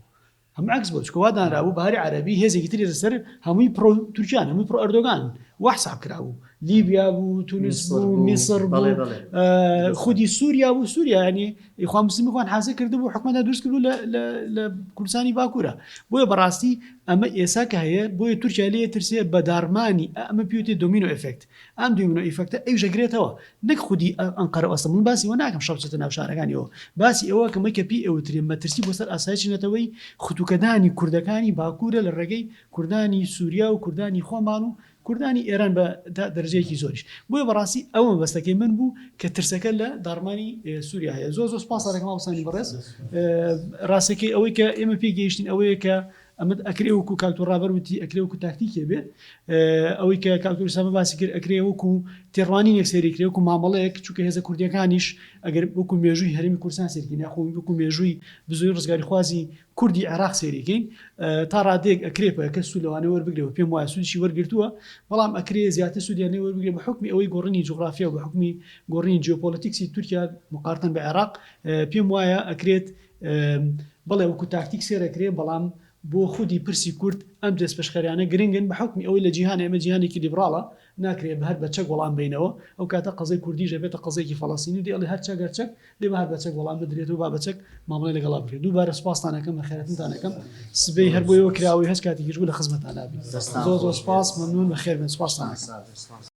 هەموو عەکس بووە چونکە وا دانرابوو بەهاری عەرەبی هێزێکی تری لەسەر هەمووی پرۆ تورکیان هەمووی پرۆ ئەردۆگان وا حساب کرابوو لیبیا بوو تونس بوو میسر بوو خودی سووریا بوو سووریا ینی ئیخوان مسلمی خۆیان حازر کردبوو حکومەتیان دروست کردبوو لە لە لە کوردستانی باکوورە بۆیە بەڕاستی ئەمە ئێسا کە هەیە بۆیە تورکیا لێ ترسێ بە داڕمانی ئەمە پێوتێ domino effect ئەم domino effect ە ئەویش ئەگرێتەوە نەک خودی ئەنقەرە و ئەستەنبوڵ من باسی ئەوە ناکەم شەڕ بچێتە ناو شارەکانیەوە باسی ئەوە کەم کە پێی ئەوترێ مەترسی بۆ سەر ئاسایشی نەتەوەی ختوکەدانی کوردەکانی باکوورە لە ڕێگەی کوردانی سووریا و کوردانی خۆمان و کوردانی ئێران بە تا دەرەجەیەکی زۆریش. بۆیە بەڕاستی ئەوە مەبەستەکەی من بوو کە ترسەکە لە داڕمانی سووریا هەیە. زۆر زۆر سوپاستان دەکەم مامۆستانی بەڕێز. ڕاستەکەی ئەوەی کە ئێمە پێی گەیشتین ئەوەیە کە ئەمە ئەکرێ وەکوو کاک تۆ ڕابەر وتی ئەکرێ وەکوو تاکتیکێ بێ. ئەوەی کە کاک تۆ ئوسامە باسی کرد ئەکرێ وەکوو تێڕوانینێک سەیری کرێ وەکوو مامەڵەیەک چونکە هێزە کوردییەکانیش ئەگەر وەکوو مێژووی هەرێمی کوردستان سەیر کەین یاخۆ وەکوو مێژووی بزووی ڕزگاریخوازی کوردی عێراق سەیری کەین تا ڕادەیەک ئەکرێ پەکەکە سوود لەوانە وەربگرێ و پێم وایە سوودیشی وەرگرتووە بەڵام ئەکرێ زیاتر سوودیان لێ وەربگرێ بە حوکمی ئەوەی گۆڕینی جوغرافیا و بە حوکمی گۆڕینی جیۆپۆلەتیکسی تورکیا مقارنەتەن بە عێراق پێم وایە ئەکرێت بەڵێ وەکو تاکتیک سێر ئەکرێ بەڵام بۆ خودی پرسی کورد ئەم دەستپێشخەریانە گرنگن بە حوکمی ئەوەی لە جیهان ئێمە جیهانێکی لیبراڵە ناکرێ هەر بە چەک وەڵام بەینەوە، ئەو کاتە قەزەی کوردیش ئەبێتە قەزەیەکی فەڵەستینی و دەی ئەڵێ هەر چەک هەر چەک، دەی با هەر بە چەک وەڵام بدرێتەوە با بە چەک مامەڵەی لەگەڵا بکرێت. دووبارە سوپاستان ئەکەم، بەخێرهاتنتان ئەکەم، سبەی هەر بۆ ئێوە کراوەی هەچ کاتێکیش بوو لە خزمەتانا بین. دەستان زۆر زۆر خۆش سوپاس، بێت. مەمنوون، بەخێر بێن، سوپاستان ئەکەم. سوپاس.